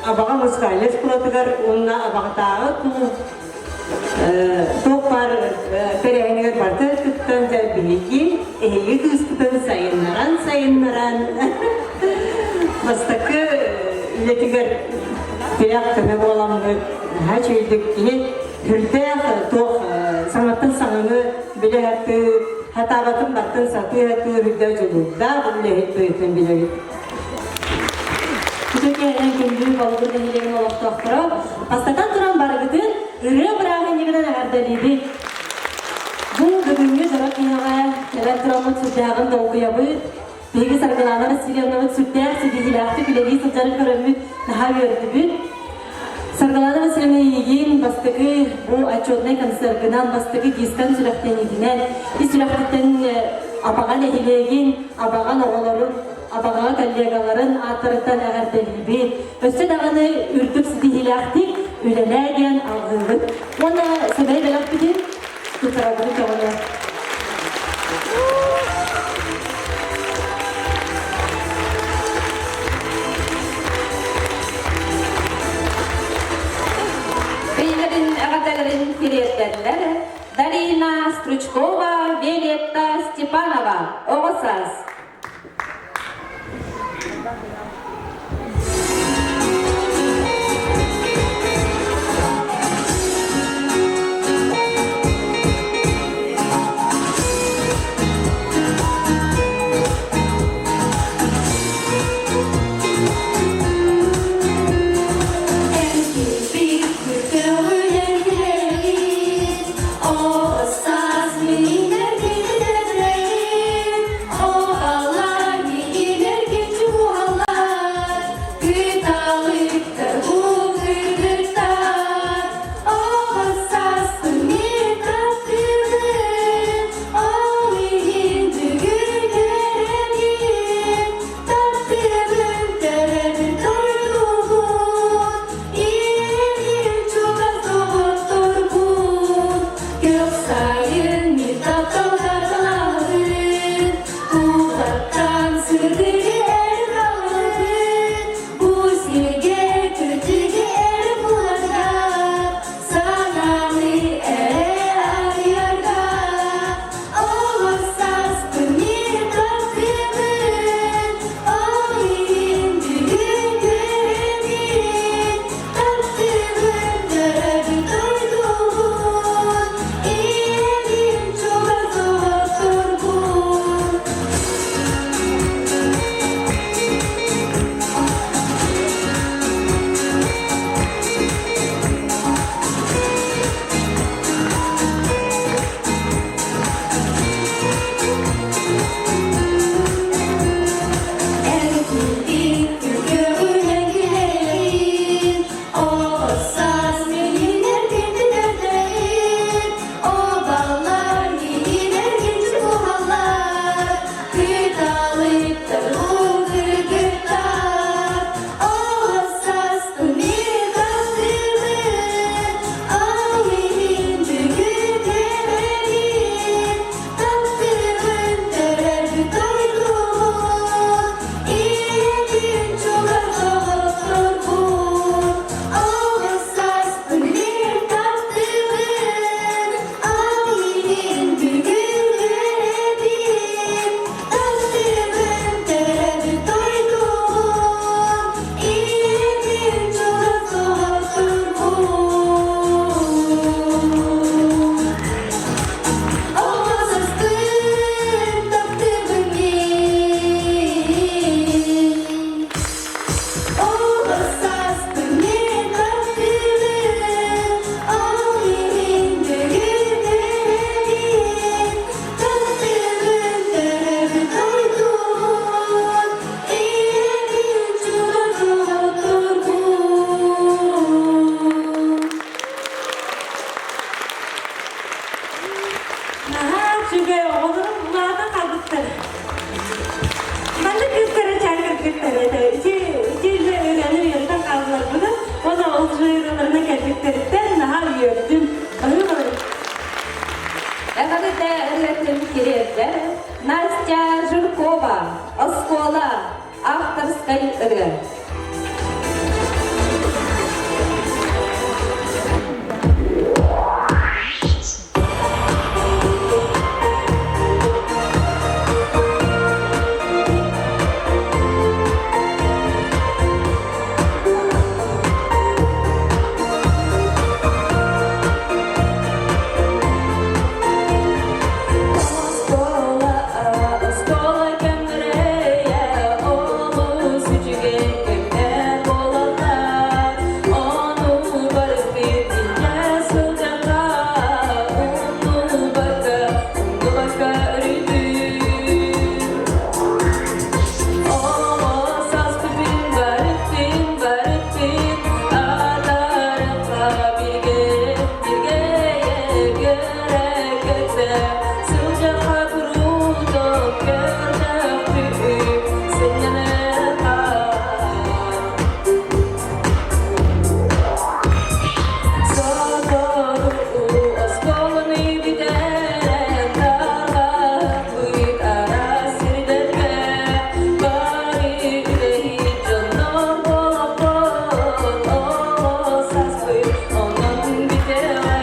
Абаҕа музыкальнай школатыгар уонна Абаҕатааҕы кулууп туох баар тэрээһинигэр барыта кыттан дьэ биһиги эһиги кыыспытын сайыннаран сайыннаран бастакы үлэтигэр тирэх көмө буоламмыт наһаа үчүгэйдик кини сүрдээх туох саҥаттан саҥаны билэ сатыы хатаабатын баттын сатыы сатыы үрдээх дьулуурдаах үлэһит быһыытын билэбит. Үтүө киэһэнэн күндү Болугур нэһилиэгин олохтоохторо, бастатан туран барыгытын ырыа бырааһынньыгынан эҕэрдэлиибит. Бу бүгүҥҥү дьоро киһиэхэ кэлэн тураммыт сүрдээҕин долгуйабыт. Биһиги Саргылаана Васильевнабыт сүрдээх ситиһиилээхтик үлэлии сылдьарын көрөммүт наһаа үөрдүбүт. Саргылаана Васильевна эйигин бастакы бу отчетнай концергынан, бастакы дискан сүрэхтэниитинэн, ис сүрэхпиттэн Абаҕа нэһилиэгин, Абаҕан оҕолорун Абаҕаҕа коллегаларын ааттарыттан эҕэрдэлиибит. Өссө даҕаны үрдүк ситиһиилээхтик үлэлээ диэн алҕыыбыт. Уонна сэмэй бэлэхпитин тутарабыт көҕүлэ. Бэйэлэрин эҕэрдэлэрин тириэрдэллэр Дарина Стручкова, Виолетта Степанова, оҕо саас. О, саас минер авторскай ырыа. Оскуола кэмнэрэ олус үчүгэй кэмнэр буолаллар. Ону барытын илдьэ сылдьарга умнубакка, умнубакка өрүтүн. Оҕо сааспытын барытын, барытын атаарыахха бииргэ, бииргэ көрө-көтө сылдьыахха куруутун көрдөхпүт сынньаныахха. Сотору оскуоланы бүтэрэн тарҕаппыт араас сирдэргэ бары үлэһит дьоннор буолаппыт оҕо сааспыт онон бүтэҕэ.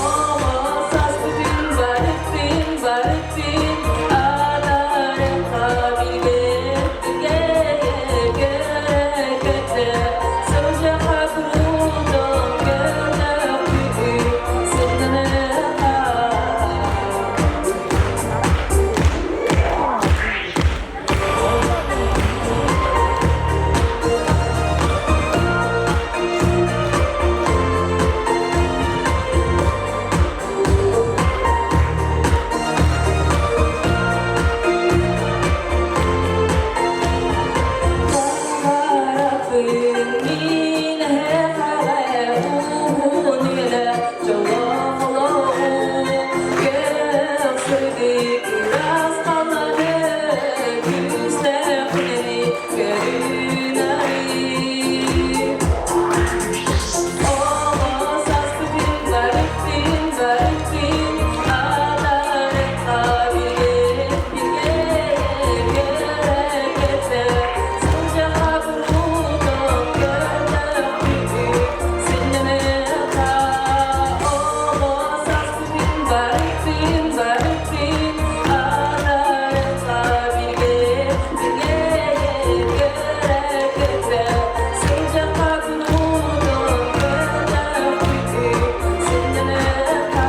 Оҕо сааспытын барытын, барытын атаарыахха бииргэ, бииргэ көрө-көтө сылдьыахха куруутун көрдөхпүт сынньаныахха. Баҕарабын мин эһэҕэ уһун үйэлэ дьоллоох олоҕу көх-сырдык ыраас халлааны күүстээх үлэни көрүн-арый. Оҕо сааспытын барытын, барытын атаарыахха бииргэ, бииргэ көрө-көтө сылдьыахха куруутун көрдөхпүт сынньаныахха. Оҕо сааспытын барытын, барытын атаарыахха бииргэ, бииргэ көрө-көтө сылдьыахха куруутун көрдөхпүт сынньаныахха.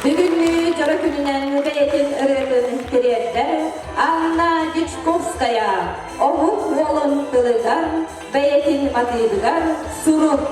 Бүгүҥҥү дьоро күнүнэн бэйэтин ырыатын тириэрдэр Анна Дьячковская омук уолун тылыгар, бэйэтин матыыбыгар сурук.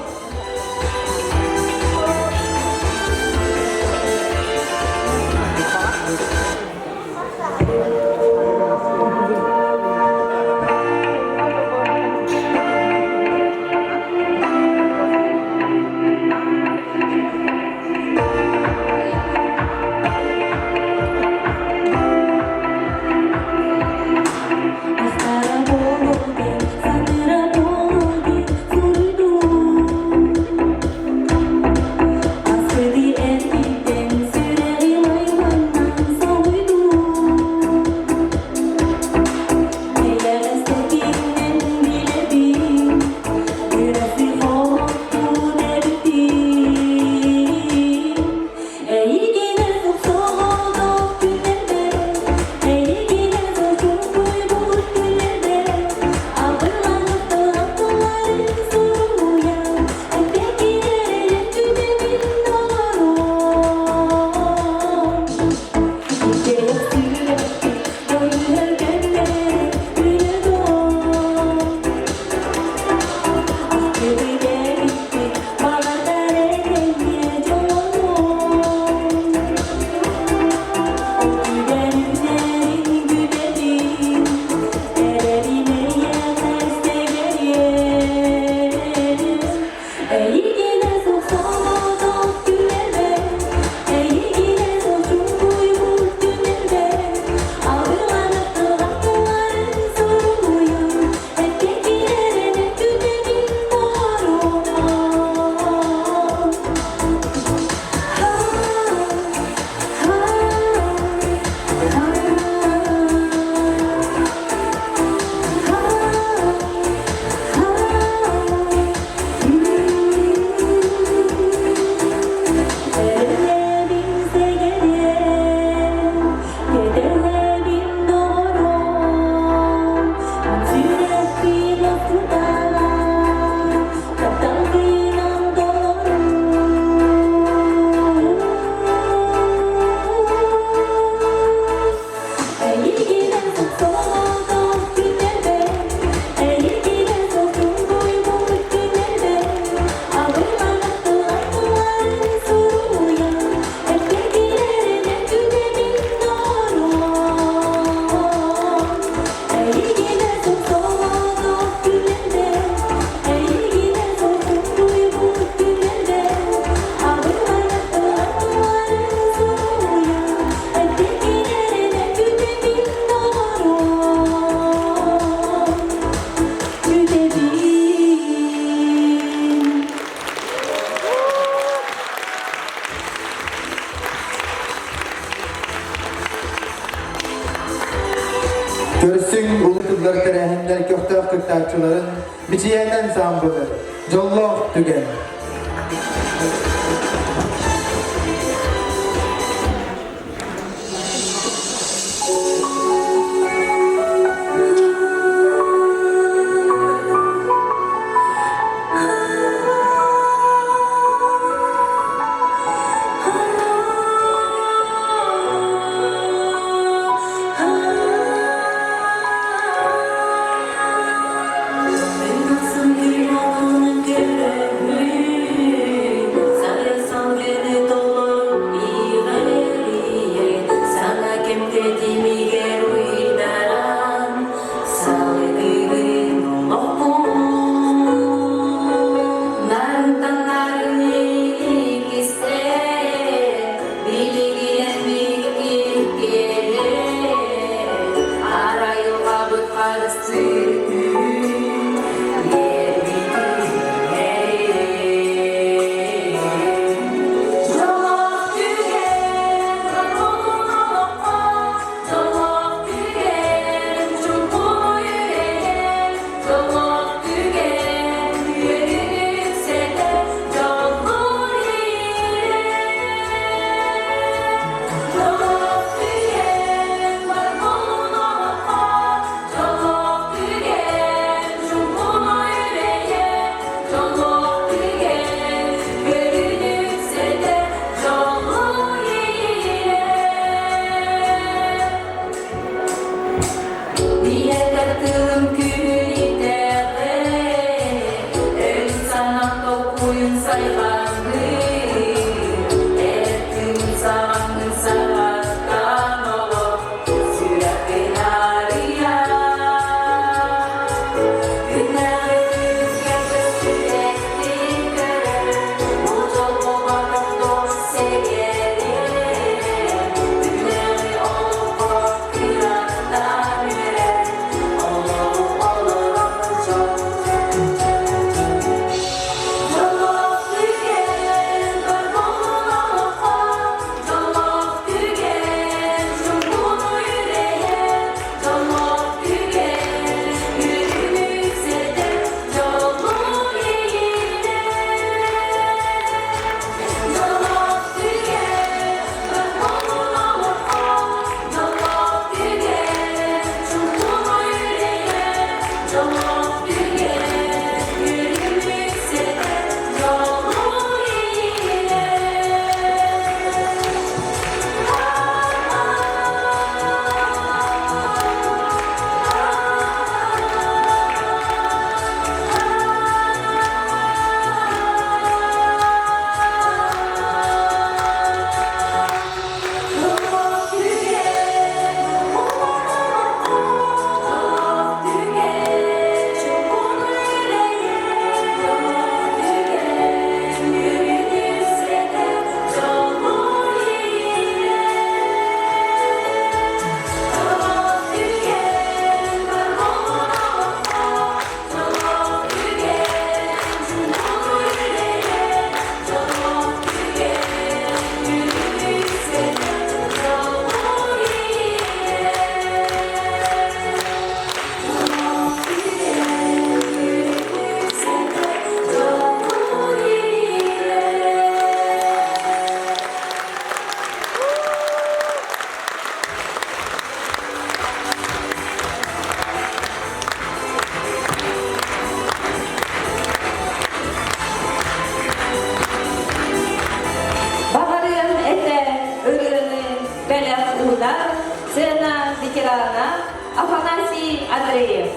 Ахтара буолугун, саныыра буолугун, суруйдум. Көрсүҥ улуу тыллар тэрээһиннэр көхтөөх кыттааччыларын Мичийээнэн саамбылы, дьоллоох түгэн. Баҕарыам этэ ырыаны бэлэх уунар сцена ветерана Афанасий Андреев.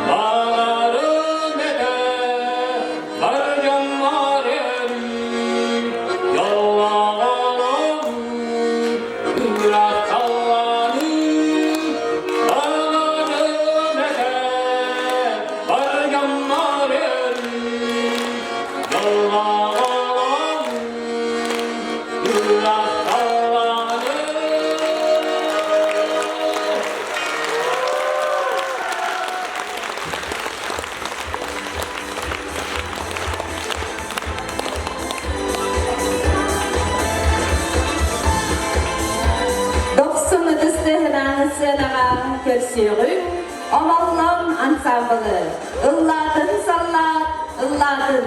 Баҕарым этэ бар дьоммор өрүү дьоллоох олоҕу, ыраас халлааны. Баҕарым этэ бар дьоммор өрүү дьоллоох олоҕу, ыраас халлааны. Дохсун ытыс тыаһынан сыанаҕа көрсүөҕүҥ, Омоллон ансаамбылы Ыллаатын саллаат, ыллаатын!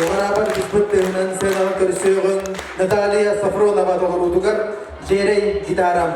Уҕараабар түспүт тыһынан сыанаҕа көрсүөҕүҥ Наталья Сафронова доҕоруутугар Дьиэрэй гитарам.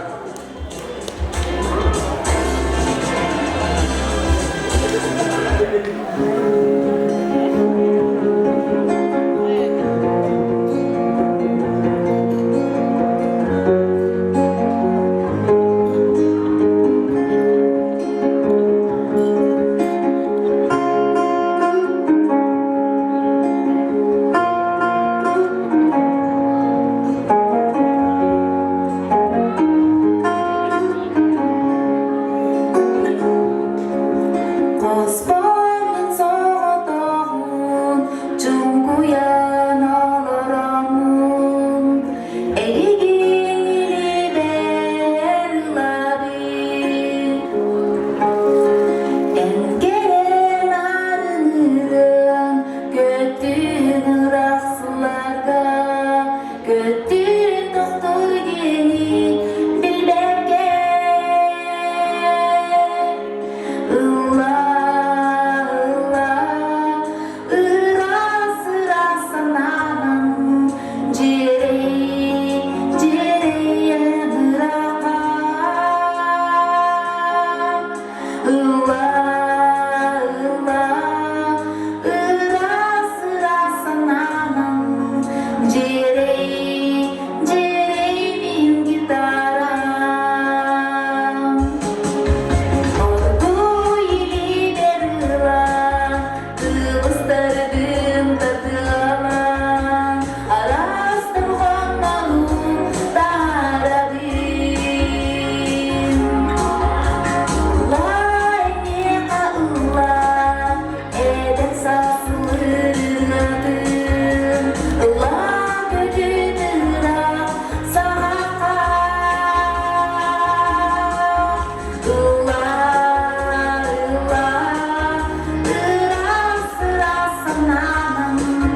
санаанан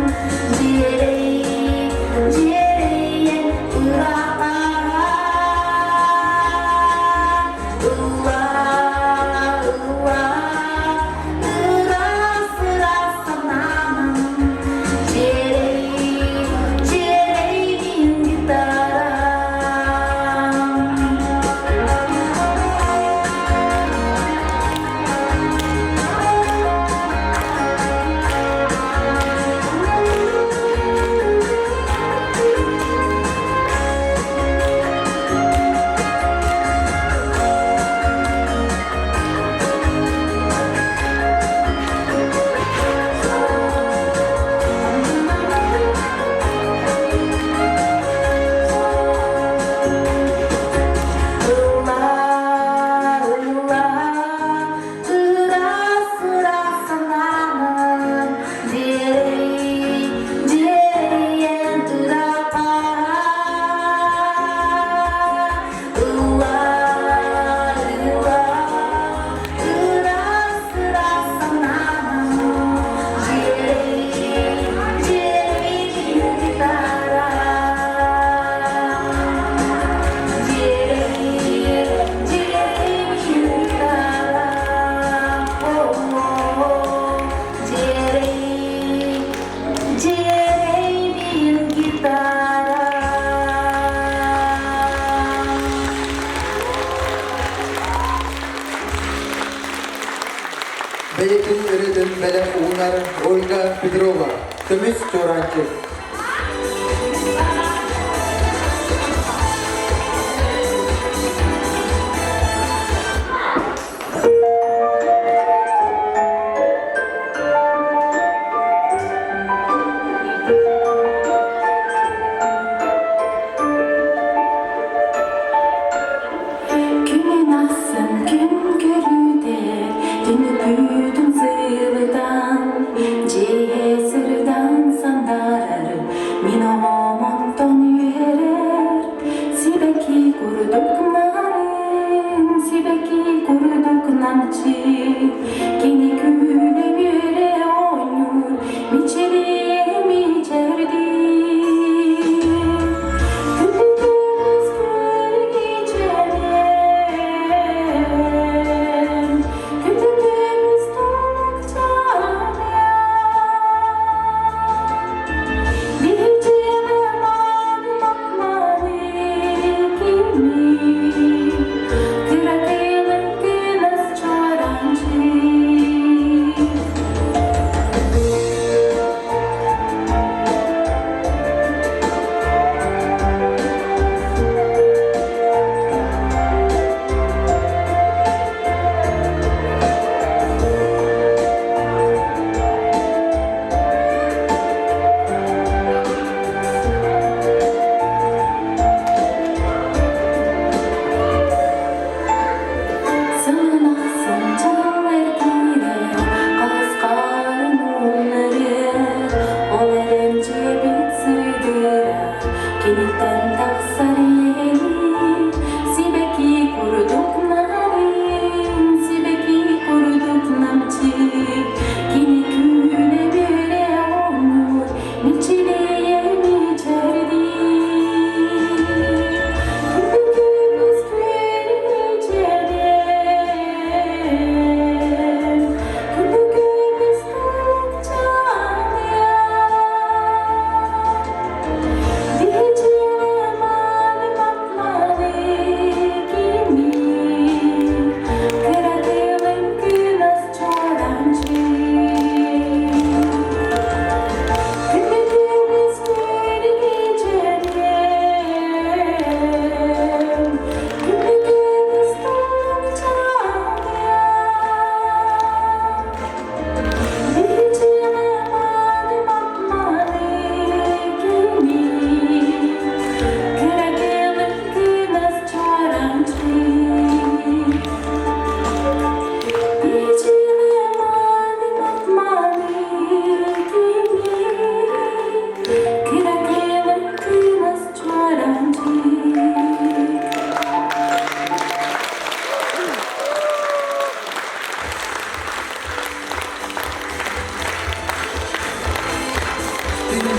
Дьиэрэй, дьиэрэйэн ыраатара Ылла, ылла, ыраас, ыраас санаанан Дьиэрэй, дьиэрэй мин гитарам. Ылла, ылла, ыраас, ыраас санаанан дьиэрэй, дьиэрэйэн ыраатара. Ылла, ылла, ыраас, ыраас санаанан дьиэрэй, дьиэрэйин гитара. Бэйэтин ырыатын бэлэх уунар Ольга Петрова, көмүс чуораанчык. Күнүн ахсын күн көрүүтэ, түнү бүтүн сылытан, дьиэ сырдан сандаарар.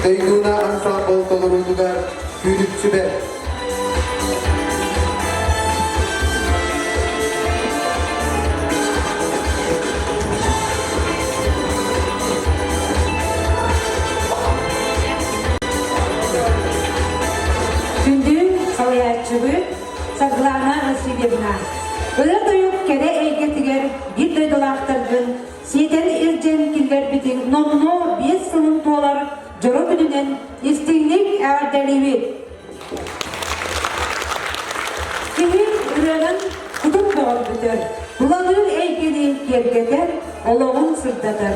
Дойдууна ансаамбыл толоруутугар Күүрүксүбэ. Күндү салайааччыбыт Саргылана Васильевна, ырыа-тойук кэрэ эйгэтигэр биир дойдулаахтаргын сиэтэн илдьэн киллэрбитиҥ номнуо биэс сылын туолар дьоро күнүнэн истиҥник эҕэрдэлиибит! Киһи ырыанан кутун бөҕөргүтэр, тулалыыр эйгэни киэргэтэр, олоҕун сырдатар.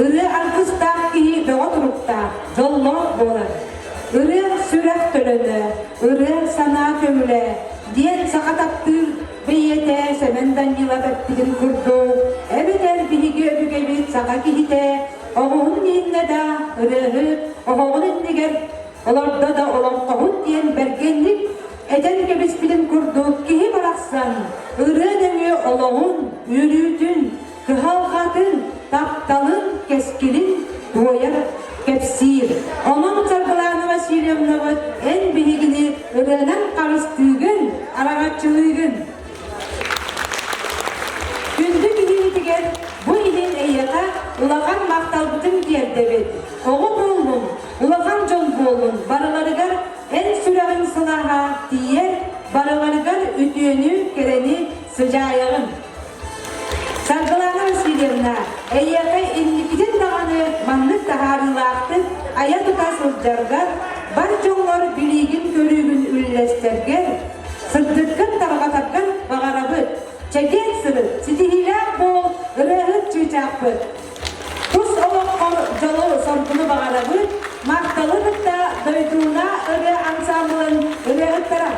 Ырыа аргыстаах киһи бөҕө туруктаах, дьоллоох буолар. Ырыа сүрэх төлөнө, ырыа санаа көҥүлэ диэн саха таптыыр бэйиэтэ Сэмэн Данилов эппитин курдук, эбэтэр биһиги өбүгэбит саха киһитэ оҕуһун иһиннэ да ырыаһыт оһоҕун иннигэр олордо да олоҥхоһут диэн бэргэнник этэн кэбиспитин курдук киһи барахсан ырыа нөҥүө олоҕун, үөрүүтүн, кыһалҕатын, тапталын, кэскилин туойар, кэпсиир. Онон Саргылаана Васильевнабыт эн биһигини ырыанан харыстыыгын, араҥаччылыыгын. Күндү киһибитигэр бу иһин эйиэхэ улахан махталбытын тиэрдэбит. Оҕо буоллун, улахан дьон буоллун барыларыгар эн сүрэҕиҥ сылааһа тиийэр, барыларыгар үтүөнү, кэрэни сыдьаайаҕын. Саргылаана Васильевна, эйиэхэ инникитин даҕаны маннык таһаарыылаахтык айа-тута сылдьаргар, бар дьоҥҥор билиигин-көрүүгүн үллэстэргэр, сырдыккын тарҕатаргар баҕарабыт. Чэгиэн сырыт, ситиһиилээх буол, ырыаһыт чыычаахпыт! Тус олоххор дьолу-соргуну баҕарабыт, махталы кытта Дойдууна ырыа ансаамбылын ырыаһыттара!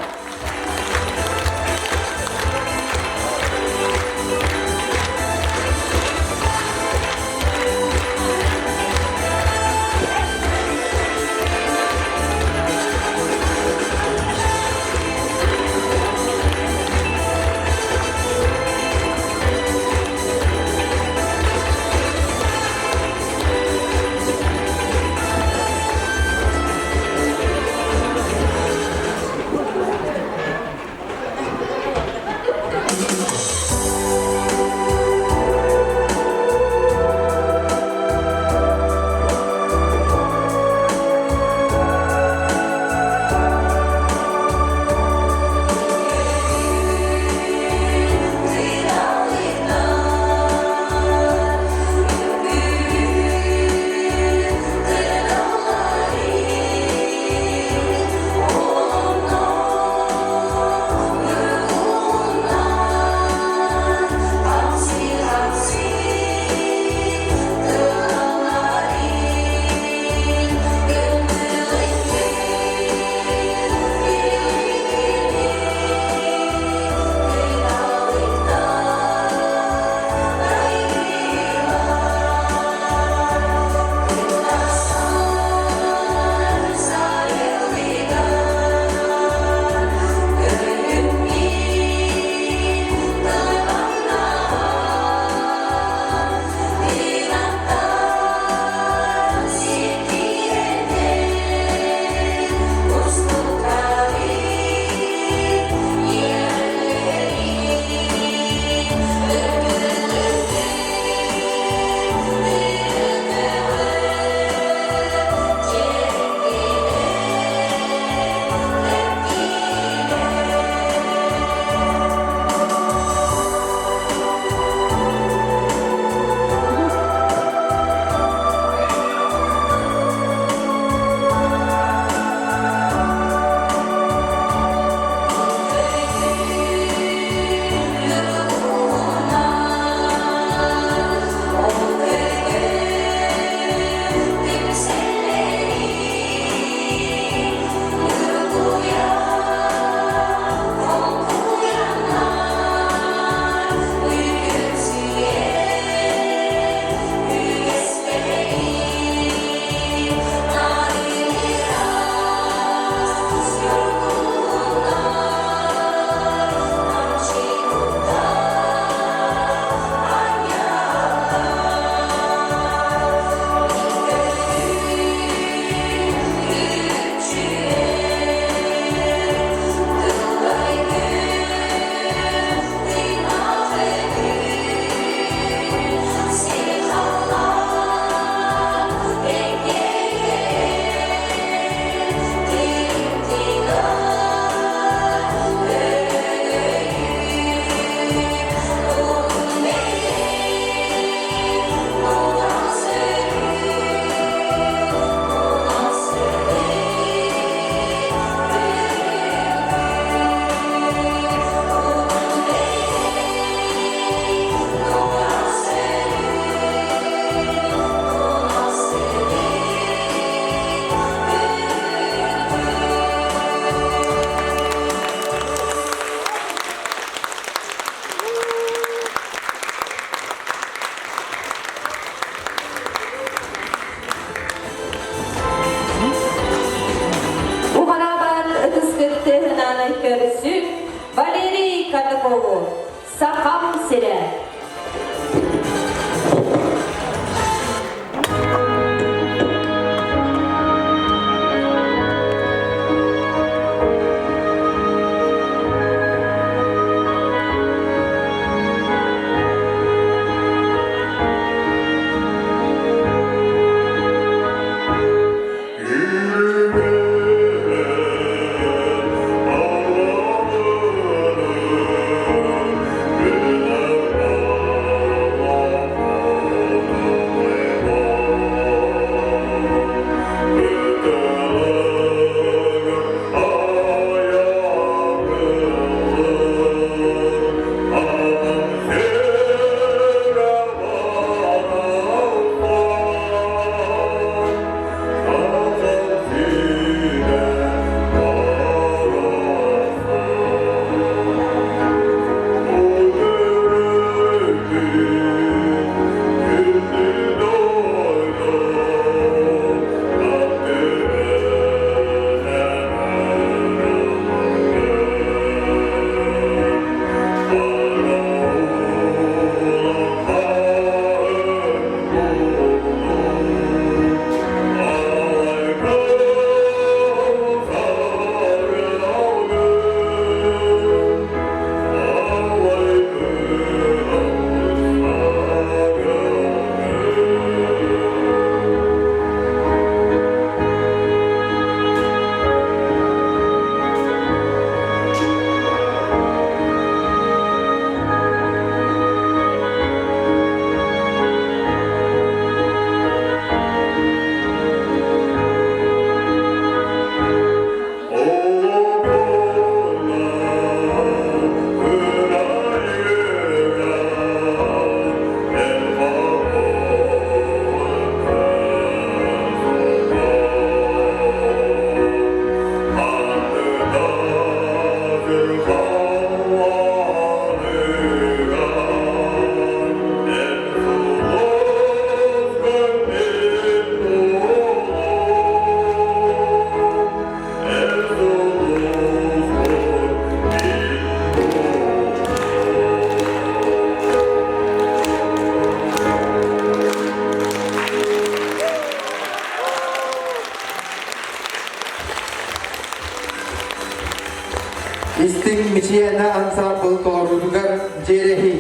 Мичийээнэ ансаамбыл толоруутугар Дьиэрэһий.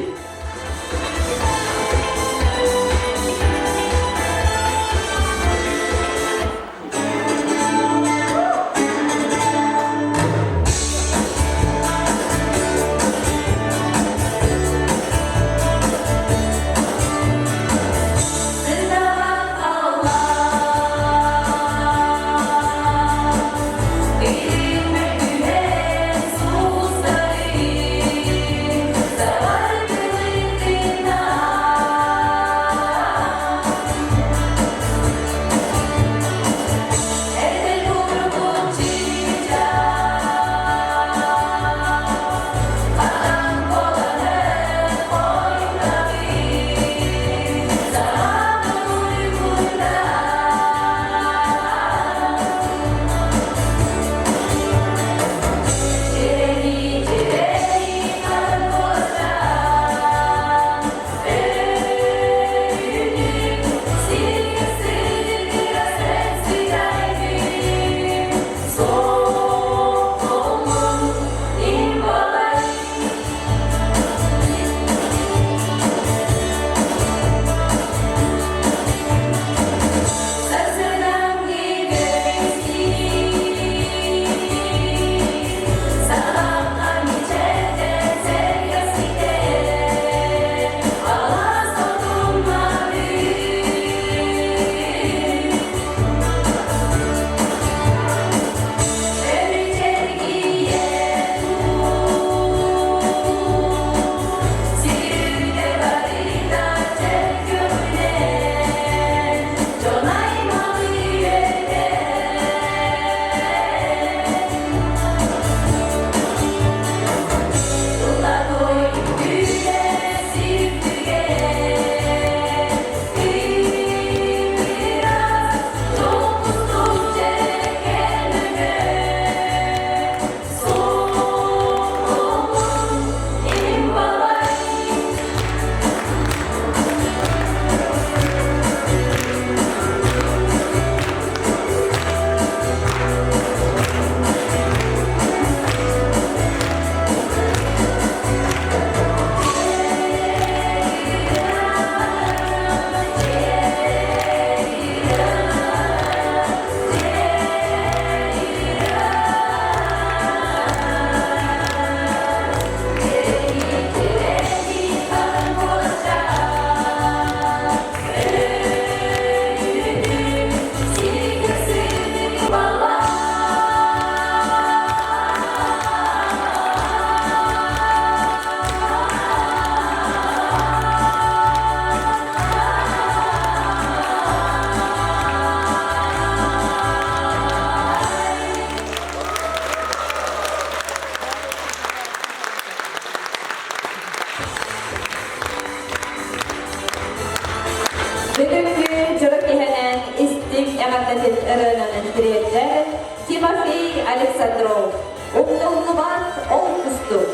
Бүгүҥҥү дьоро киһинэн истиҥ эҕэрдэтин ырыанан тириэрдэр Тимофей Александров Умнуллубат ол кустук.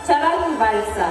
Чараҥ вальса.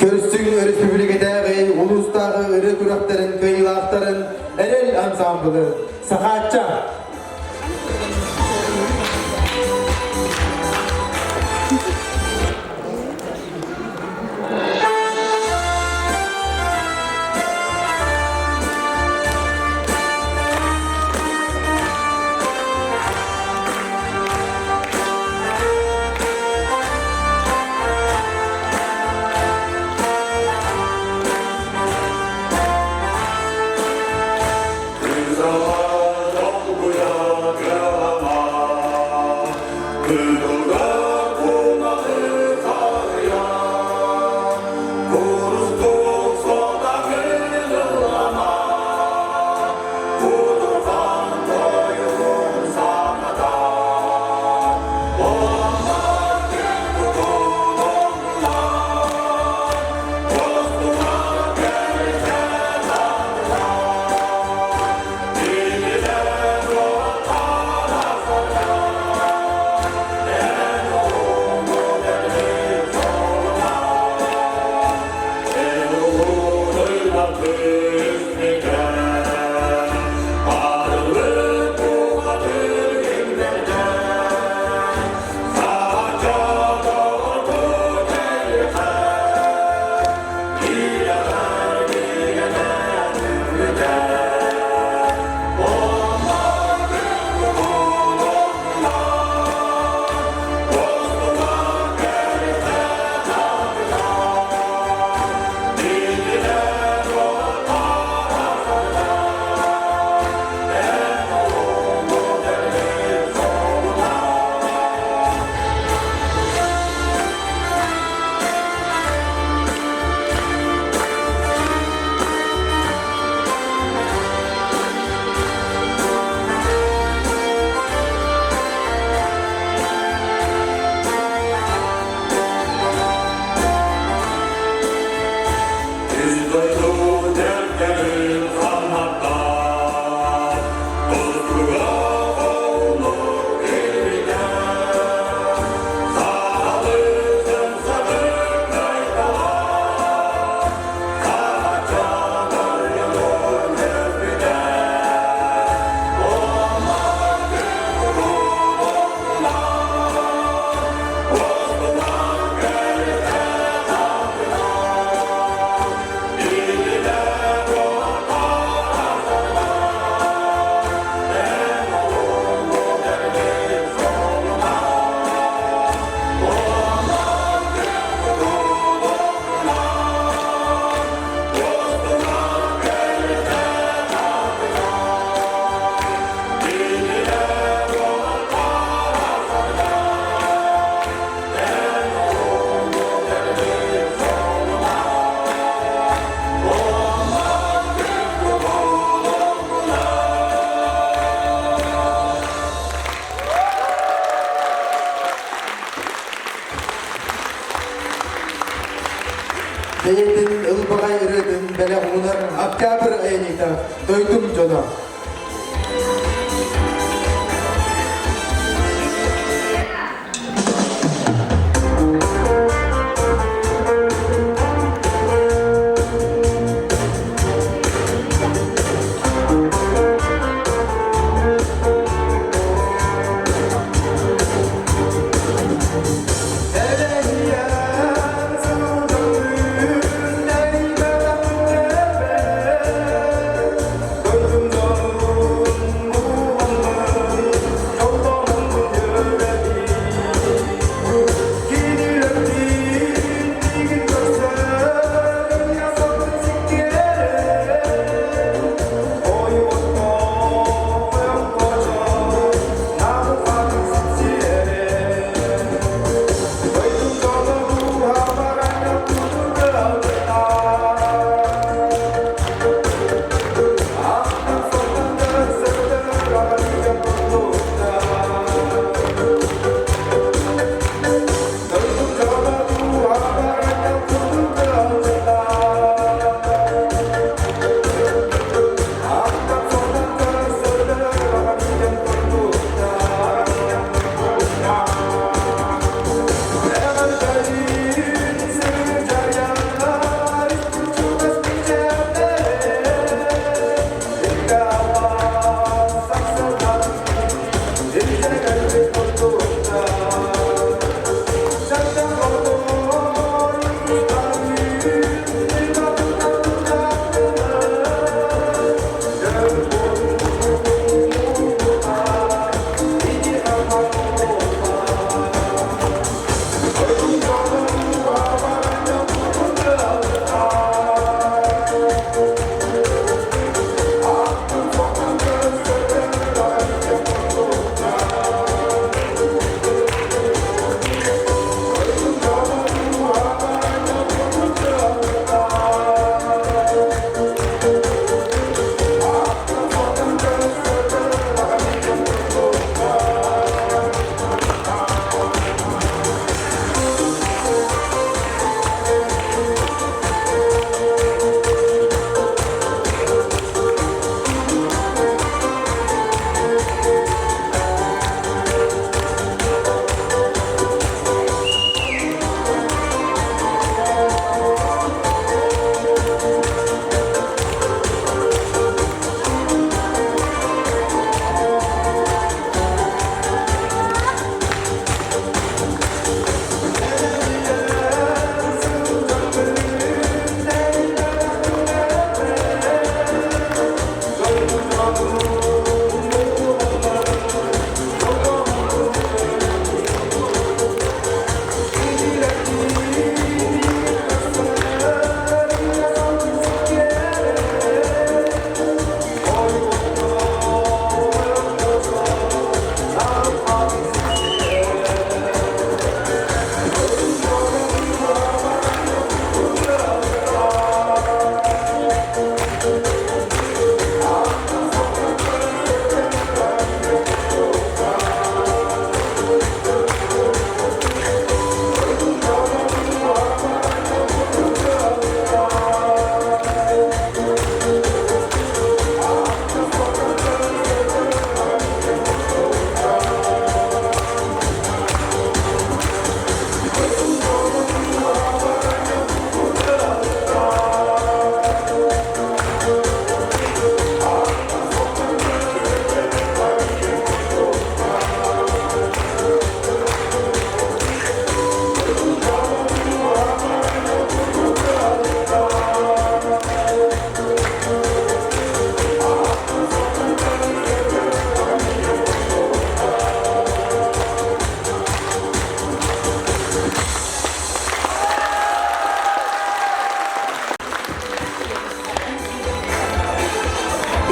Көрсүҥ өрөспүүбүлүкэтээҕи улуустааҕы ырыа күрэхтэрин кыайыылаахтарын Эрэл ансаамбылы Сахаачча Ырыалар ырыата Дойдум дьоно.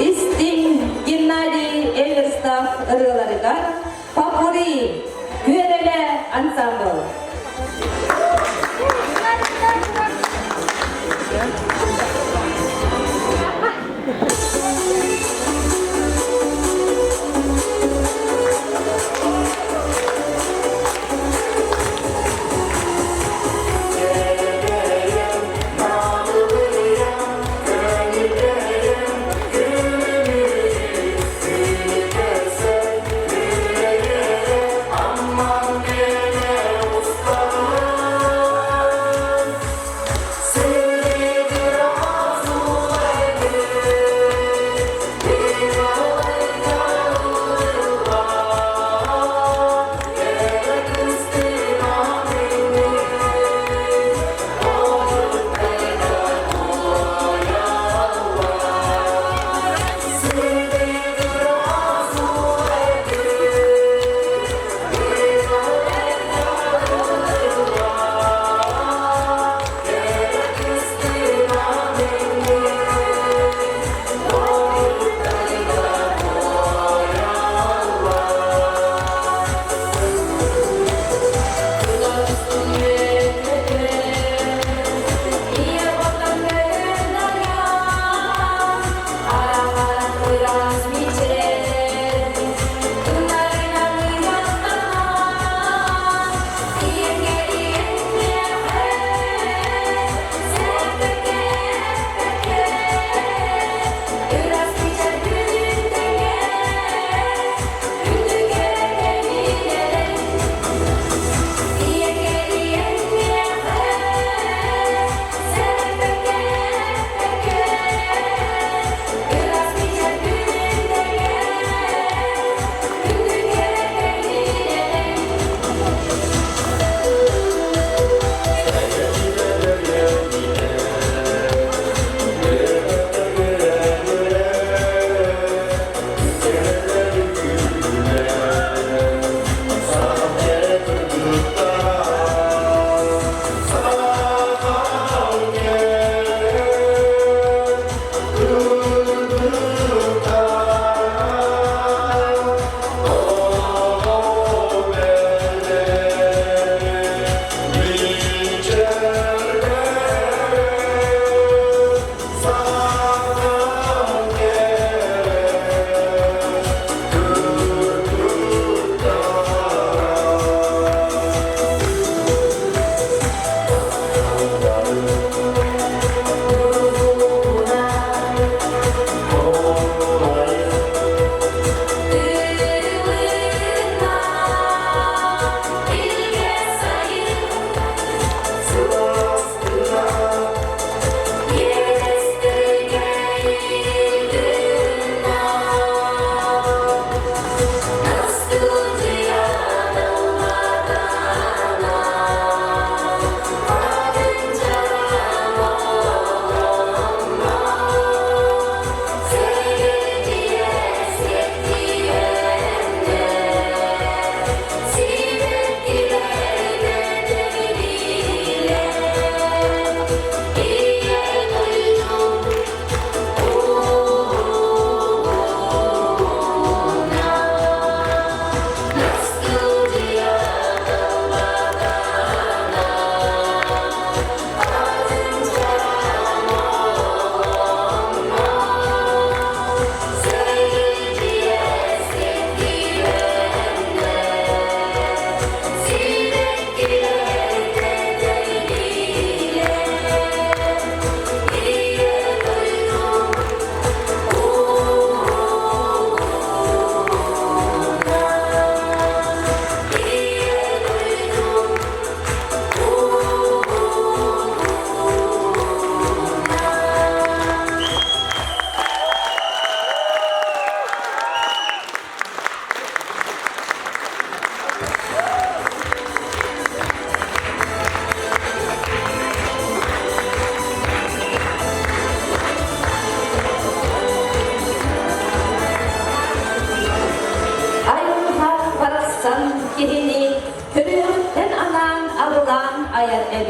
Истиҥ Геннадий Эверстов ырыаларыгар Попури Күөрэлэ ансамбыл.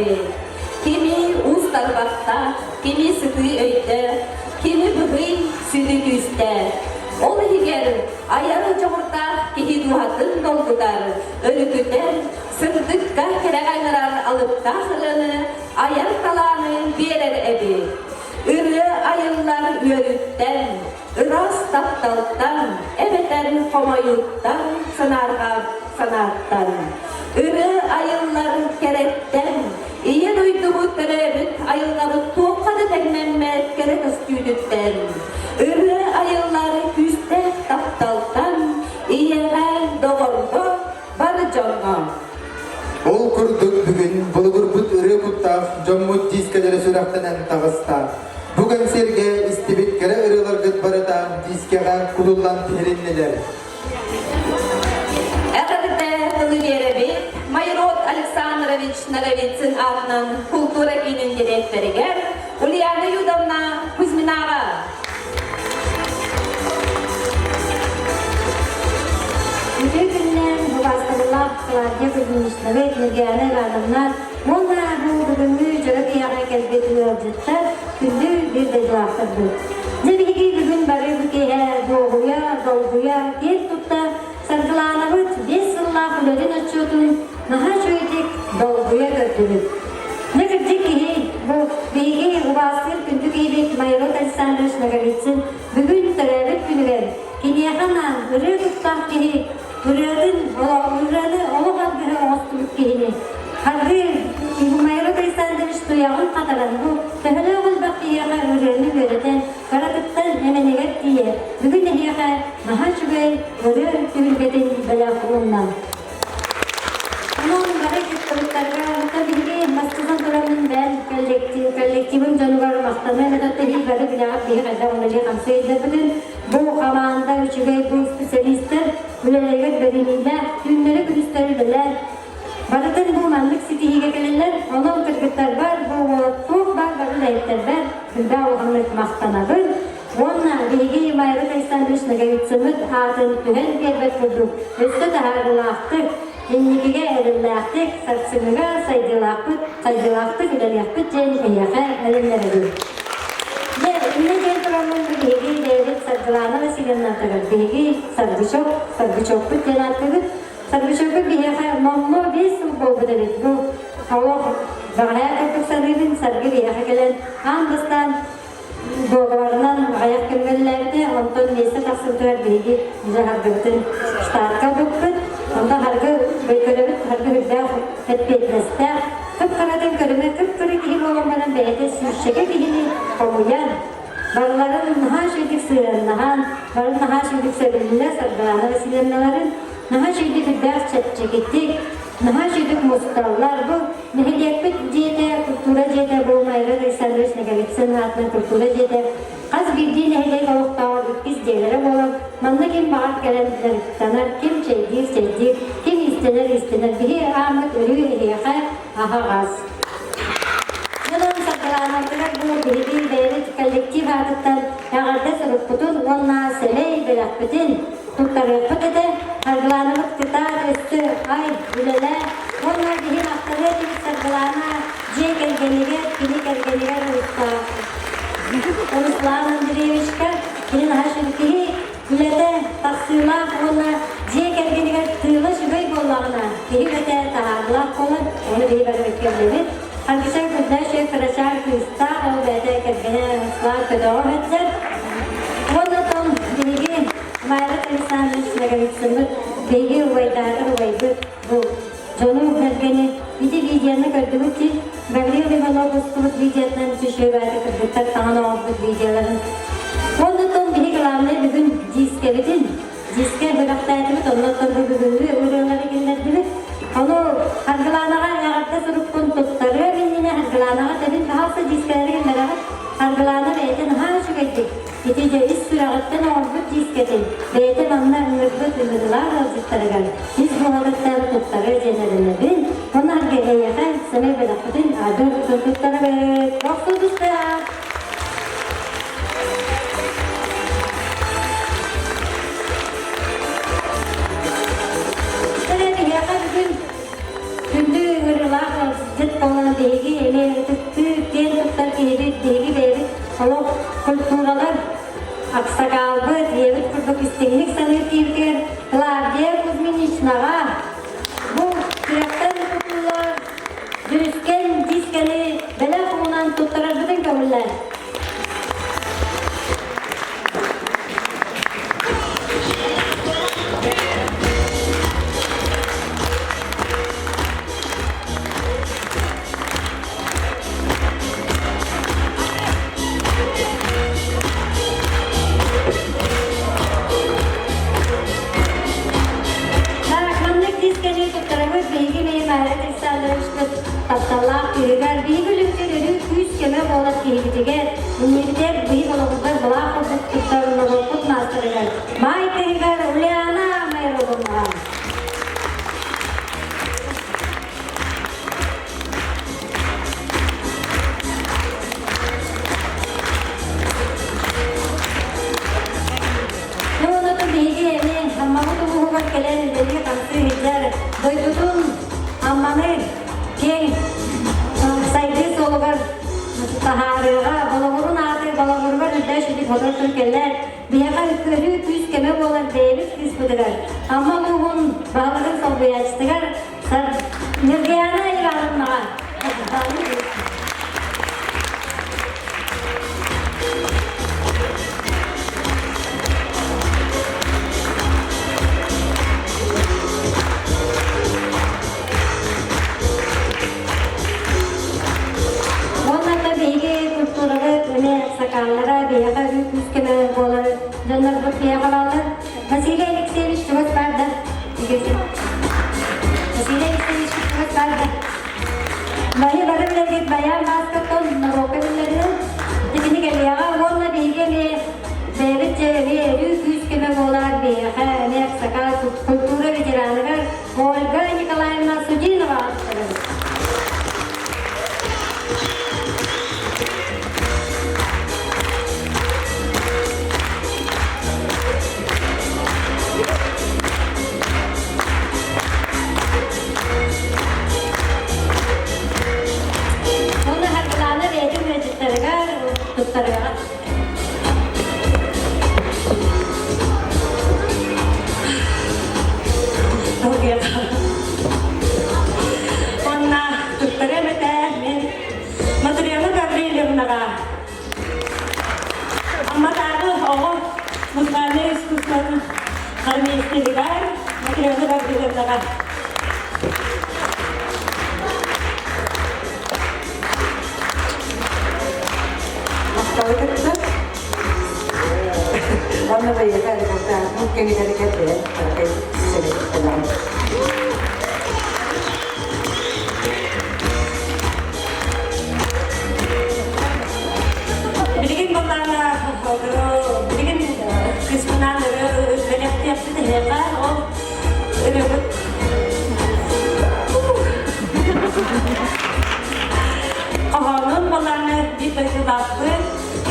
эбит. Кими уус тарбахтаах, кими сытыы өйдөөх, кими быһый сүдү күүстээх. Ол иһигэр айар дьоҕурдаах киһи дууһатын долгутар, өрүкүтэр, сырдыкка кэрэҕэ ыҥырар алыптаах ырыаны, айар талааны биэрэр эбит. Ырыа айыллар үөрүүттэн, ыраас тапталтан, эбэтэр хомойууттан санаарҕа санааттан. Ырыа айыллар кэрэттэн, ийэ дойдубут төрөөбүт айылҕабыт туохха да тэҥнэммэт кэрэ көстүүтүттэн. Ырыа айыллар күүстээх тапталтан, ийэҕэ, доҕорго, бар дьоҥҥо. Ол курдук бүгүн булугурбут ырыа куттаах дьоммут дискэлэрэ сүрэхтэнэн таҕыста. Бу кэнсиэргэ истибит кэрэ ырыаларгыт барыта дискэҕэ кутуллан тиһилиннилэр. Эҕэрдэ тылы биэрэбит Майрод Александрович Ноговицын аатынан култуура киинин дириэктэригэр Ульяна Юдовна Кузьминаҕа. Үтүө күннээн убаастабыллаах Клавдия Кузьминичнабы, Нургиана Ивановна уонна бу бүгүҥҥү дьоро киэһэҕэ кэлбит ыалдьыттар күндү биир дойдулаахтарбыт. Дьэ биһиги бүгүн бары бу киэһэ дуоһуйа, долгуйа, киэн тутта Саргылаанабыт 5 сыллаах үлэтин отчуотун наһаа үчүгэйдик долгуйа көрдүбүт. Дьэ кырдьык киһи бу биһиги убаастыыр күндү киһибит Майрод Александрович Ноговицын бүгүн төрөөбүт күнүгэр киниэхэ анаан ырыа куттаах киһи ырыатын ырыаны олох аргыһа оҥостубут киһини Харгы Майрод Александрович туйаҕын хатаран бу төһөлөөх элбэх киһиэхэ ырыаны үөрэтэн кыратыттан эмэнигэр тиийэ бүгүн эһиэхэ наһаа үчүгэй ырыа түһүлгэтин бэлэх уунна. Онон бары кыттыбыттарга биһиги бастатан тураммын бэл коллектив, коллективым дьонугар махтаныам этэ тэһии бары билэҕит биһи хайдах үлэлии хамсыы илдэрбитин бу хамаанда үчүгэй бу специалистар үлэлэригэр бэриниилээх түүннэри күнүстэри үлэлээн барытын бу маннык ситиһиигэ кэлэллэр онон кыргыттарбар бу уолаттуох баар бары үлэһиттэрбэр күндэ улаханнык махтанабын Уонна биһиги Майрат Александрович Ноговицыммыт аатын түһэн биэрбэт курдук өссө таһаарыылаахтык, инникигэ эрэллээхтик, сарсыҥҥыга сайдыылаахпыт, сайдыылаахтык үлэлиэхпит диэн эһиэхэ эрэннэрэбин. Дьэ, иннэ диэн тураммын биһиги бэйэбит Саргылаана Васильевнатыгар биһиги Саргычок, Саргычокпут диэн ааттыыбыт. Саргычокпут биһиэхэ номнуо 5 сыл буолбут эбит. Бу олох бэҕэһээ курдук саныыбын, Саргы биһиэхэ кэлэн аан бастаан Дуогабарынан аҕыйах кэмҥэ онтон миэстэ тахсыбытыгар биһиги дьэ харгыбытын штатка ылбыппыт. Онтон харгы көрөбүт, харгы үрдээх эппиэтинэстээх, кып-кыратын көрүҥэ кып-кыра киһи буолан баран бэйэтэ сүүсчэкэ киһини хомуйан, барыларын наһаа үчүгдүк сыһыаннаһан, бары наһаа үчүгдүк сөбүлүннэ Сардаана Васильевналарын наһаа үчүгдүк үрдээх чэпчэкитик, наһаа үчүгдүк мусталлар. Бу Нэһилиэкпит дьиэтэ, культура дьиэтэ бу Майрат Александрович Ноговицын аатынан культура дьиэтэ хас биирдии нэһилиэк олохтооҕор иккис дьиэлэрэ буолан, манна ким баҕар кэлэн дьарыктанар, ким чэйдиир чэйдиир, ким иистэнэр иистэнэр. Биһи ааммыт өрүү эһиэхэ аһаҕас. Онон саргылаанаргыгар бу биһиги бэйэбит коллектив аатыттан эҕэрдэ сурукпутун уонна сэмэй бэлэхпитин туттарыахпыт этэ. Саргылаанабыт кытаат өссө ай, үлэлээ уонна биһи махтаныа этибит Саргылаана дьиэ кэргэнигэр, кини кэргэнигэр Руслан Андреевичка кини наһаа үчүгэй киһи үлэтэ тахсыылаах уонна дьиэ кэргэнигэр тыыла үчүгэй буоллаҕына киһи үлэтэ таһаарыылаах буолар ону биһи бары өккөллөбүт Харгыса күндэ үчүгэй кырачаан кыыстаах ол бэйэтэ кэргэнэ Руслан көтөҕө сылдьар уонна оттон биһиги Майрат Александрович Ноговицыммыт биһиги убайдаатар убайбыт бу дьону кэргэни ити видеоны көрдүгүт дии Гаврил Иванов устубут видеотынан үчүгэй кыргыттар таҥан оҥорбут видеоларын Оннуттан биһи главное бүгүн дискэбитин дискэ бэлэхтээтибит оннуттан бу бүгүҥҥү ырыалары киллэрдибит ону Харгылаанаҕа эҕэрдэ сурукпун туттарыам иннинэ Харгылаанаҕа тэбин баһаалса дискэлэри киллэрэҕит Харгылаана бэйэтэ наһаа үчүгэйдик Ити дьэ ис сүрэҕиттэн оҥорбут дискэтин бэйэтэ манна ыҥырбыт ыҥырыылаах ыалдьыттарыгар ис дууһатыттан туттарыа диэн эрэнэбин. Ону арга эйиэхэ сэмэй бэлэхпитин аадыр туттарабыт. Бохсудустаах! Биһиэхэ бүгүн күндү ыҥырыылаах ыалдьыт буолан биһиги. Аксакалбыт, ийэбит курдук истиҥник саныыр киһибитигэр Клавдия Кузьминичнаҕа бу сүрэхтэн тутуллар дьүрүскэн дискэни бэлэх уунан туттарарбытын көҥүллээн. Маннык дискэни туттарабыт биһиги Мээрэ Александровичпыт тапталлаах кыыһыгар, биһиги үлүмтүр өрүү күүс-көмө буолар киһибитигэр, иннибитигэр биһик олоҕугар былаах курдук туттар норуоппут маастарыгар Маай кыыһыгар Ульяна Майровнаҕа. Ну, онотон биһиги эмиэ Аммабыт улууһугар кэлэн үлэлии-хамсыы сылдьар дойдутун Амманы киэҥ сайдыы суолугар таһаарыаҕа, Болоҕурун ааты Болоҕуругар үрдээх үтүк хотор кэллэр. Биһиэхэ көрүү күүс-көмө буолар бэйэбит кыыспытыгар Амма улууһун баһылыгын солбуйааччытыгар Ньургуйаана Ивановнаҕа. Уонна да биһиги культурабыт эмиэ сакааллара биһиэхэ өрүү күүс-көмө буолар дьоннорбут биһиэхэ бааллар. Василий Алексеевич чугас баар да? Василий Алексеевич чугас баар да? Баһы бары билэргит баян бааскаттан норуокка биллэринэн итини кэлиэҕэ уонна биһиги эмиэ бэйэбит дьэ эмиэ өрүү күүс-көмө буолар биһиэхэ эмиэ сака культура ветераныгар Ольга Николаевна Судинова. Уонна Харгылаана бэйэтин ыалдьыттарыгар туттарыаҕа. Онна туттарыам этэ мин Матрена Гаврильевнаҕа Амматааҕы оҕо музыкальнай искусствотын хормейстеригэр Матрена Гаврильевнаҕа. Махталы кытта. Онно бэйэҕэ репортажын кэмигэр бэйэм кыракый сэбиэттэлэҕим. Билигин балаана билигин кыыспынаан өрө бэлэхтиэхпит эһиэхэ ол ырыабыт Хоһоонун балаана биир дойдулаахпыт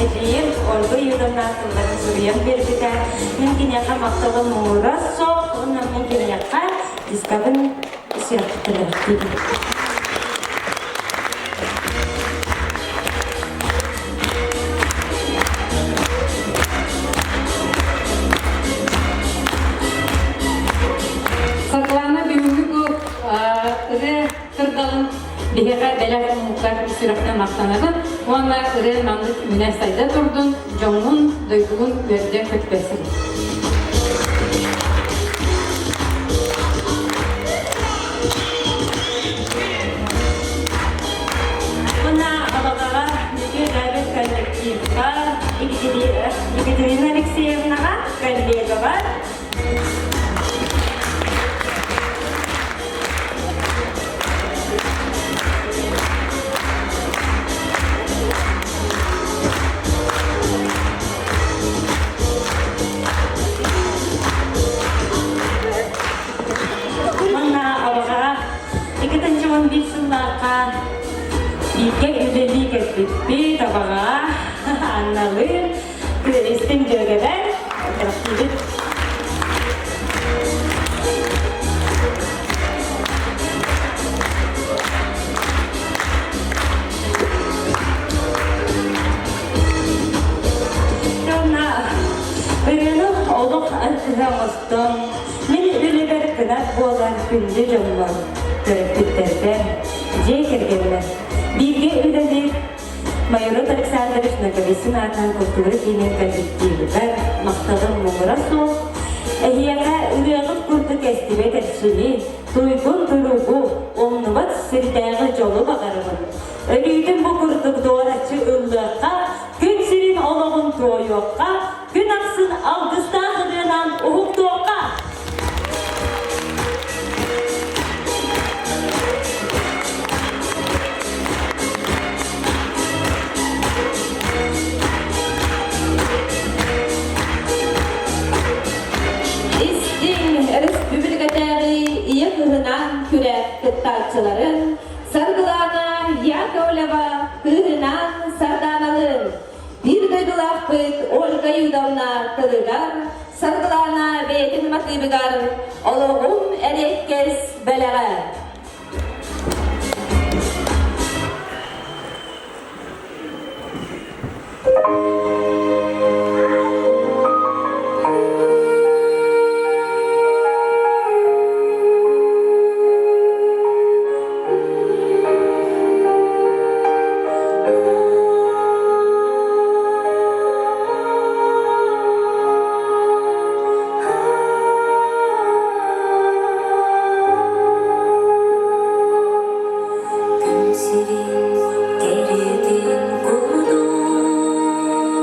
эдьиийим Ольга Юровна тылларын суруйан биэрбитэ. Мин киниэхэ махталым муҥура суох уонна мин киниэхэ дискабын сүрэхтэрэ. Саргылаана бүгүҥҥү бу ырыа кырдалын биһиэхэ бэлэх ууммуккар сүрэхтэн махтанабын уонна ырыа маннык үүнэ сайда турдун, дьоҥҥун, дойдугун үөрдэ көтүпэсин. Уонна абаҕаҕа Нүтүө Давид коллективка Екатерина Алексеевнаҕа коллегабар Уонна абаҕаҕа 2011 сыллаахха бииргэ үлэлии кэлбиппит абаҕаҕа Анналыын истиҥ дьүөгэбэр кэпсиибит. Уонна кыһа оҥостон, мин үлэбэр кынат буолар күндү дьоммор, төрөппүттэрбэр, дьиэ кэргэммэр бииргэ үлэлиир Майоров Александрович Ноговицын аатынан култуура киинин коллективыгар махталым муҥура суох. Эһиэхэ ырыаҕыт курдук эстибэт эрчими, туйгун туругу, умнубат сирдээҕи дьолу баҕарабын. Өрүүтүн бу курдук дуораччы ыллыахха, күн сирин олоҕун туойуохха, күн ахсын алгыстаах ырыанан уһуктуохха! Истиҥ өрөспүүбүлүкэтээҕи ийэ кыһынан күрэх кыттааччыларын Саргылаана Яковлева кыыһынан Сардааналыын биир дойдулаахпыт Ольга Юдовна тылыгар Саргылаана бэйэтин матыыбыгар Олоҕум эриэккэс бэлэҕэ. Күн сирин кэрэтин курдук.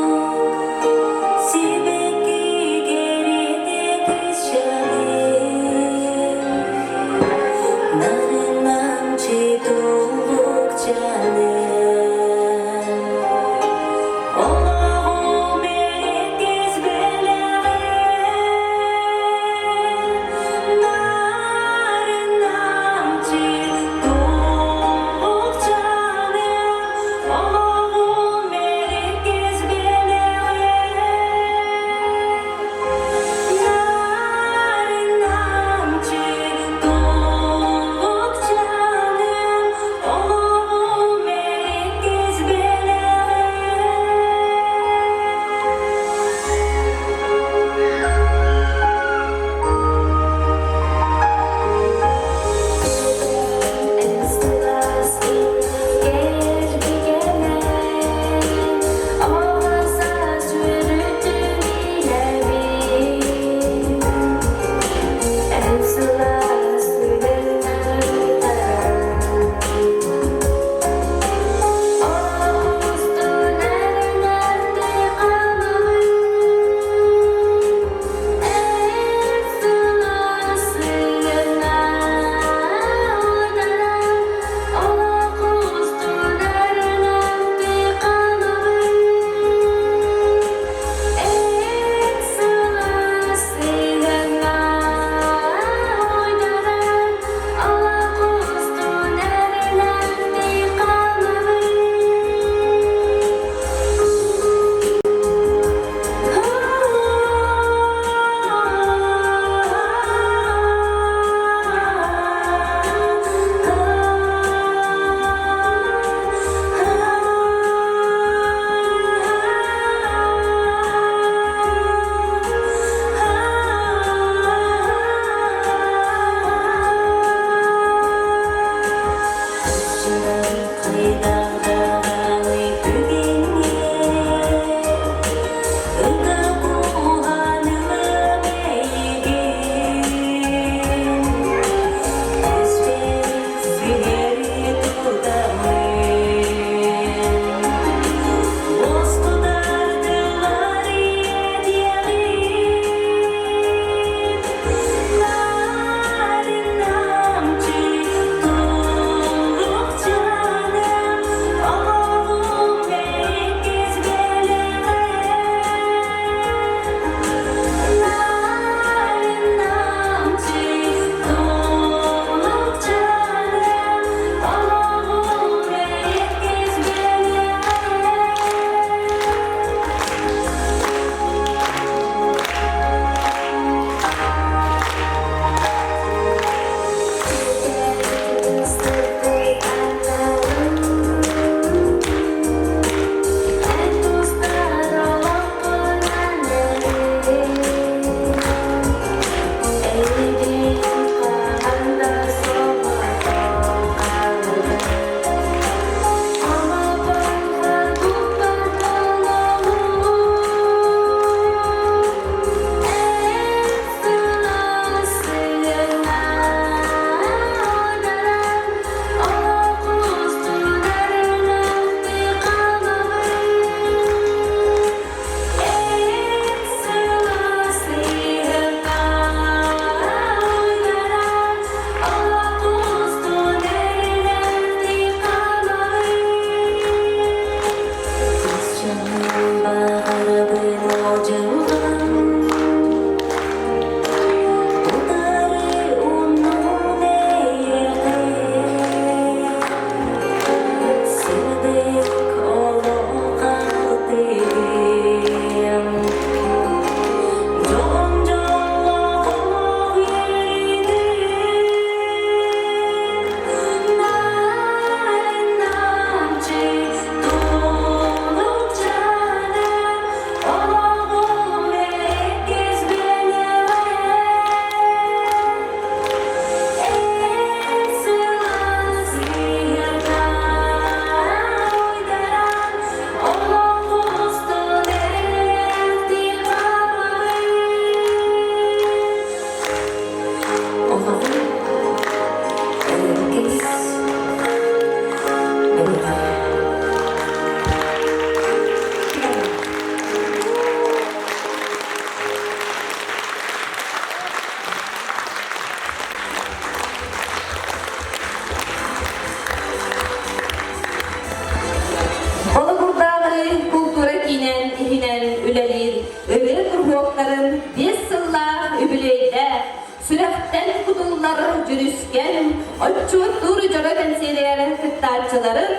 куруһуоктарын биэс сыллаах үбүлүөйдээх, сүрэхтэн кутуллар дьүрүскэн, отчуоттуур дьоро кэнсиэригэр кыттааччыларын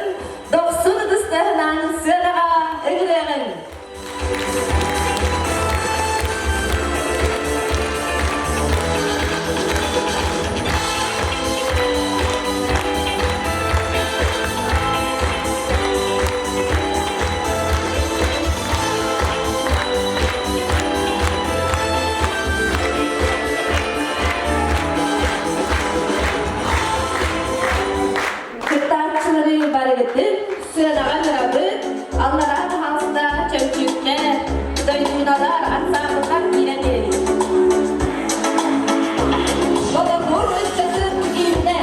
дохсун ытыстаһынан сыанаҕа ыҥырыаҕыҥ! Кыттааччылары барыгытын сыанаҕа ыҥырабыт, аллараа таһаҕаста чөмчүүктэр, дойдууналар, ансаамбыллар киирэн биэрэбит. Болоҥур ыччатын кииннэ!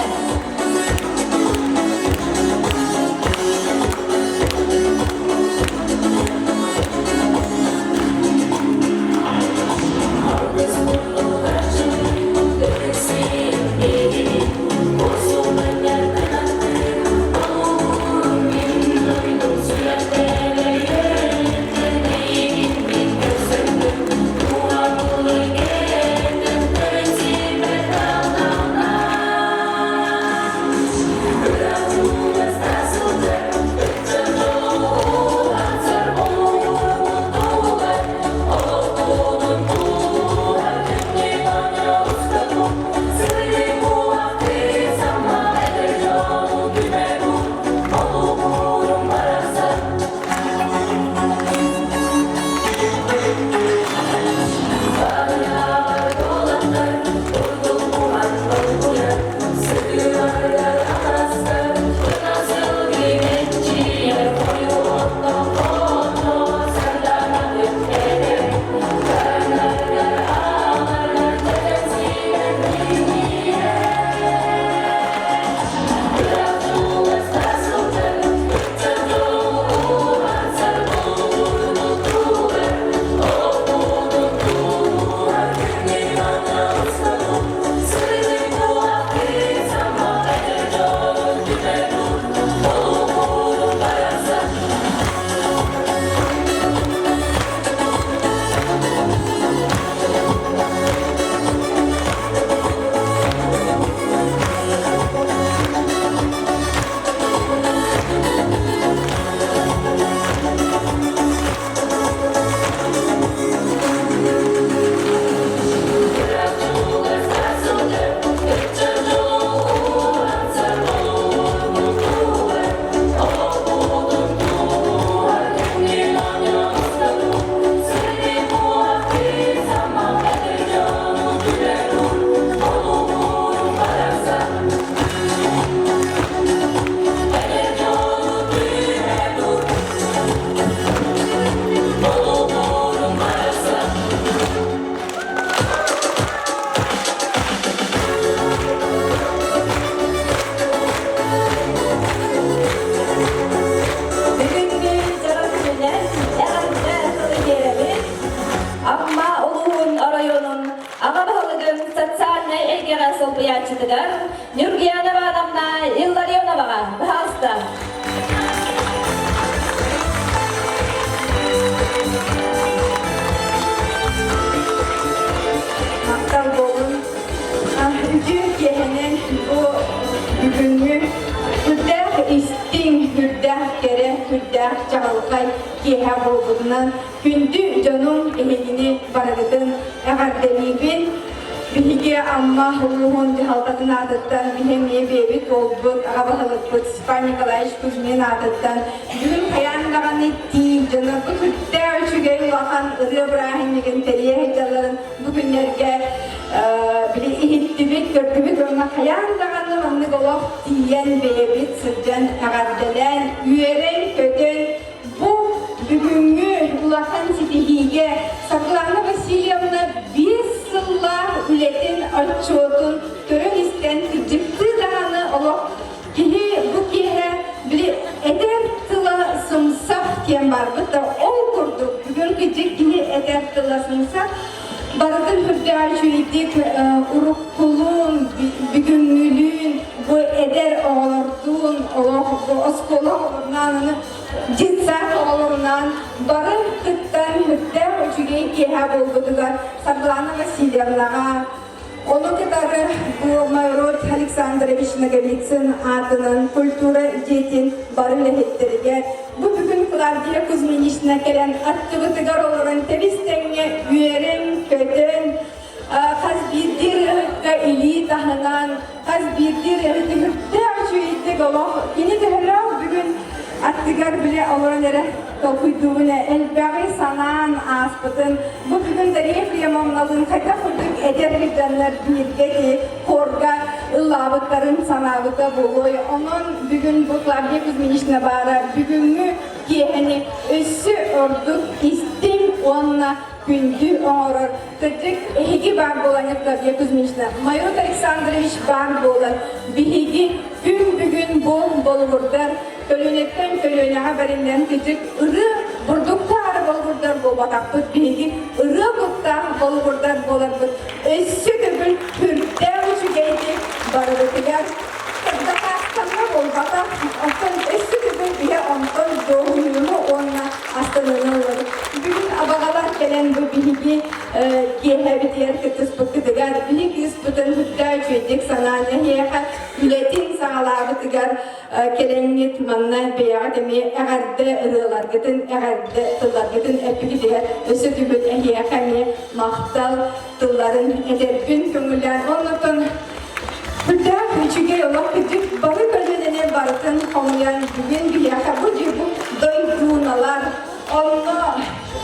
Бүгүҥҥү дьоро күнүнэн эҕэрдэ тылы биэрэбит. Амма улууһун оройуонун аҕа баһылыгын социальнай эйгэҕэ солбуйааччытыгар Нюргияна Ивановна Илларионоваҕа баһаалыста. Махтал буолун. Үтүө киэһэнэн бу бүгүҥҥү сүрдээх истиҥ, сүрдээх кэрэ, сүрдээх чаҕылхай киэһэ буолбутунан күндү дьонум эһигини барыгытын эҕэрдэлиибин. Биһиги Амма улууһун дьаһалтатын аатыттан биһи эмиэ бэйэбит уолбут, аҕа баһылыкпыт Степан Николаевич Кузьмин аатыттан бүгүн хайаан даҕаны тиий дьонорбут сүрдээх үчүгэй улахан ырыа бырааһынньыгын тэрийэ сылдьалларын бу күннэргэ били иһиттибит, көрдүбүт уонна хайаан даҕаны маннык олох тиийэн бэйэбит сылдьан эҕэрдэлээн, үөрэн-көтөн бу бүгүҥҥү улахан ситиһиигэ Саргылана Васильевна биэс сыллаах үлэтин отчуотун көрөн-истэн кырдьыктыы даҕаны олох киһи бу киэһэ били этэр тыла сымсах диэн барбыт да ол курдук бүгүн кырдьык киһи этэр тыла сымсах барытын үрдээх үчүгэйдик уруккулуун бүгүҥҥүлүүн бу эдэр оҕолордуун олох бу оскуола оҕолорунаан аны детсад оҕолорунаан бары кыттан үрдээх үчүгэй. үчүгэй киэһэ буолбутугар Саргылана Васильевнаҕа, ону кытары бу Майрод Александрович Ноговицын аатынан культура дьиэтин бары үлэһиттэригэр бу бүгүн Клавдия Кузьминична кэлэн аттыбытыгар олорон тэбис-тэҥҥэ үөрэн-көтөн хас биирдии ырыаһыкка илии таһынан, хас биирдии ырыаһыты үрдээх үчүгэйдик олох кини төһөлөөх бүгүн аттыгар билэ олорон эрэ толкуйдуубун элбэҕи санаан ааспытын бу бүгүн Дария Ефремовналыын хайдах курдук эдэр гражданнар бииргэ ити хорга ыллаабыттарын санаабыта буолуой. Онон бүгүн бу Клавдия Кузьминична баара бүгүҥҥү киэһэни өссө ордук истиҥ уонна күндү оҥорор. Кырдьык, эһиги баар буолаҥҥыт Клавдия Кузьминична, Майрут Александрович баар буолан, биһиги күн бүгүн бу болугурдар көлүөнэттэн көлүөнэҕэ бэриллэн кырдьык ырыа бурдуктаары болугурдар буолбатахпыт, биһиги ырыа куттаах болугурдар буоларбыт өссө төгүл сүрдээх үчүгэйдик барыбытыгар дакаастанна буолбатах, оттон өссө төгүл биһи онтон дуоһуйууну уонна астыныыны ылабыт. Бүгүн абаҕалар кэлэн бу биһиги киэһэбитигэр кыттыспыккытыгар, биһи кыыспытын сүрдээх үчүгэйдик санаан эһиэхэ үлэтин саҕалаабытыгар кэлэҥҥит манна бэйэҕит эмиэ эҕэрдэ ырыаларгытын, эҕэрдэ тылларгытын эппикитигэр өссө төгүл эһиэхэ эмиэ махтал тылларын этэрбин көҥүллээн оннуттан Сүрдээх үчүгэй олох кырдьык бары көлүөнэни барытын хомуйан бүгүн биһиэхэ бу дьиҥ дойдууналар онно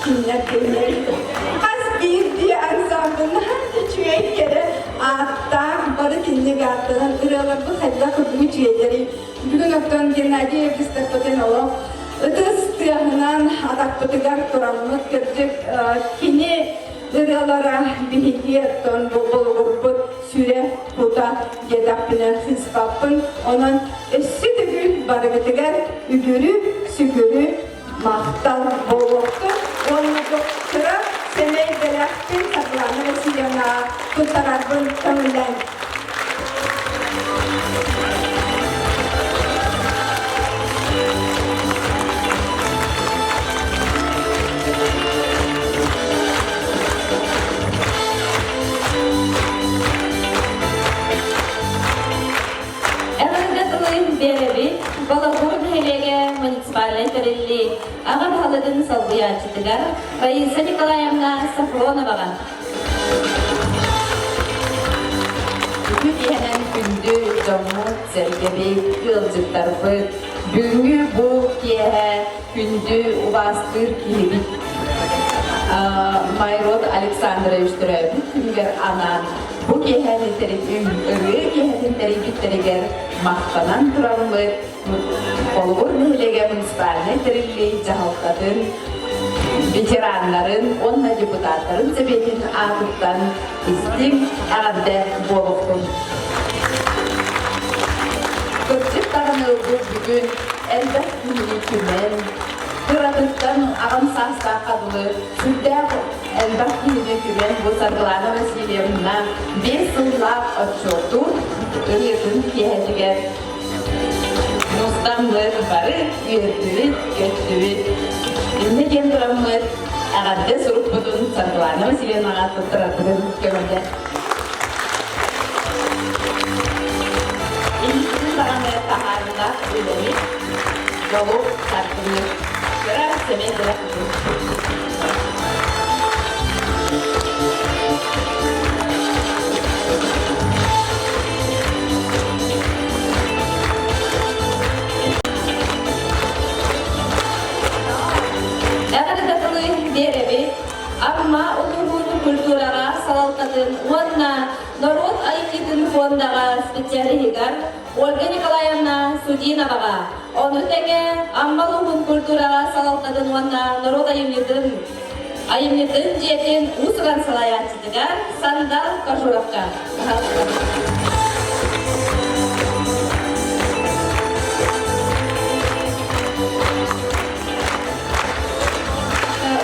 кинилэр кинилэр хас биирдии ансамбль наһаа үчүгэй кэрэ ааттаах бары кинилик ааттанан ырыаларбыт хайдах курдук үчүгэйдэрий бүгүн оттон Геннадий Евгеновпытын олох ытыс тыаһынан атахпытыгар тураммыт кырдьык кини ырыалара биһиги оттон болугурбут сүрэ кута диэтэхпинэ сыыспаппын. Онон өссө төгүл барыгытыгар үгүрү, сүгүрү махтал буолуохтун уонна бу кыра сэмэй бэлэхпин Саргылана Васильевнаҕа туттарарбын көҥүллээҥ. Эҕэрдэ тылын биэрэбит Балагур нэһилиэгэ муниципальнай тэриллии аҕа баһылыгын солбуйааччытыгар Раиса Николаевна Сафроноваҕа. Үтүө киэһэнэн күндү дьоммут, сэргэбит, ыалдьыттарбыт, бүгүҥҥү бу киэһэ күндү убаастыыр киһибит Майрод Александрович төрөөбүт күнүгэр анаан бу киэһэни ырыа киэһэтин тэрийбиттэригэр махтанан тураммыт Холобур нэһилиэгэ муниципальнай тэриллии дьаһалтатын ветераннарын уонна депутаттарын сэбиэтин аатыттан истиҥ эҕэрдэ буолуохтун. Кырдьык даҕаны бу бүгүн элбэх киһини түмэн, кыратыттан аҕам саастаахха дылы сүрдээх элбэх киһини түмэн бу Саргылана Васильевна 5 сыллаах отчуоту ырыатын киэһэтигэр мустаммыт бары үөрдүбүт, көттүбүт. Иннэ диэн тураммыт эҕэрдэ сурукпутун Саргылана Васильевнаҕа туттарарбытын көҥүллэ. Инникитин даҕаны таһаарыылаах үлэни, дьолу, саргыны, кыра сэмэй бэлэх Эҕэрдэ тылы биэрэбит Амма улууһун культураҕа салалтатын уонна норуот айымньытын фондаҕа специалиһыгар Ольга Николаевна Судиноваҕа, ону тэҥэ Амма улууһун культураҕа салалтатын уонна норуот айымньытын айымньытын дьиэтин уус-уран салайааччытыгар Сандал Кожуровка.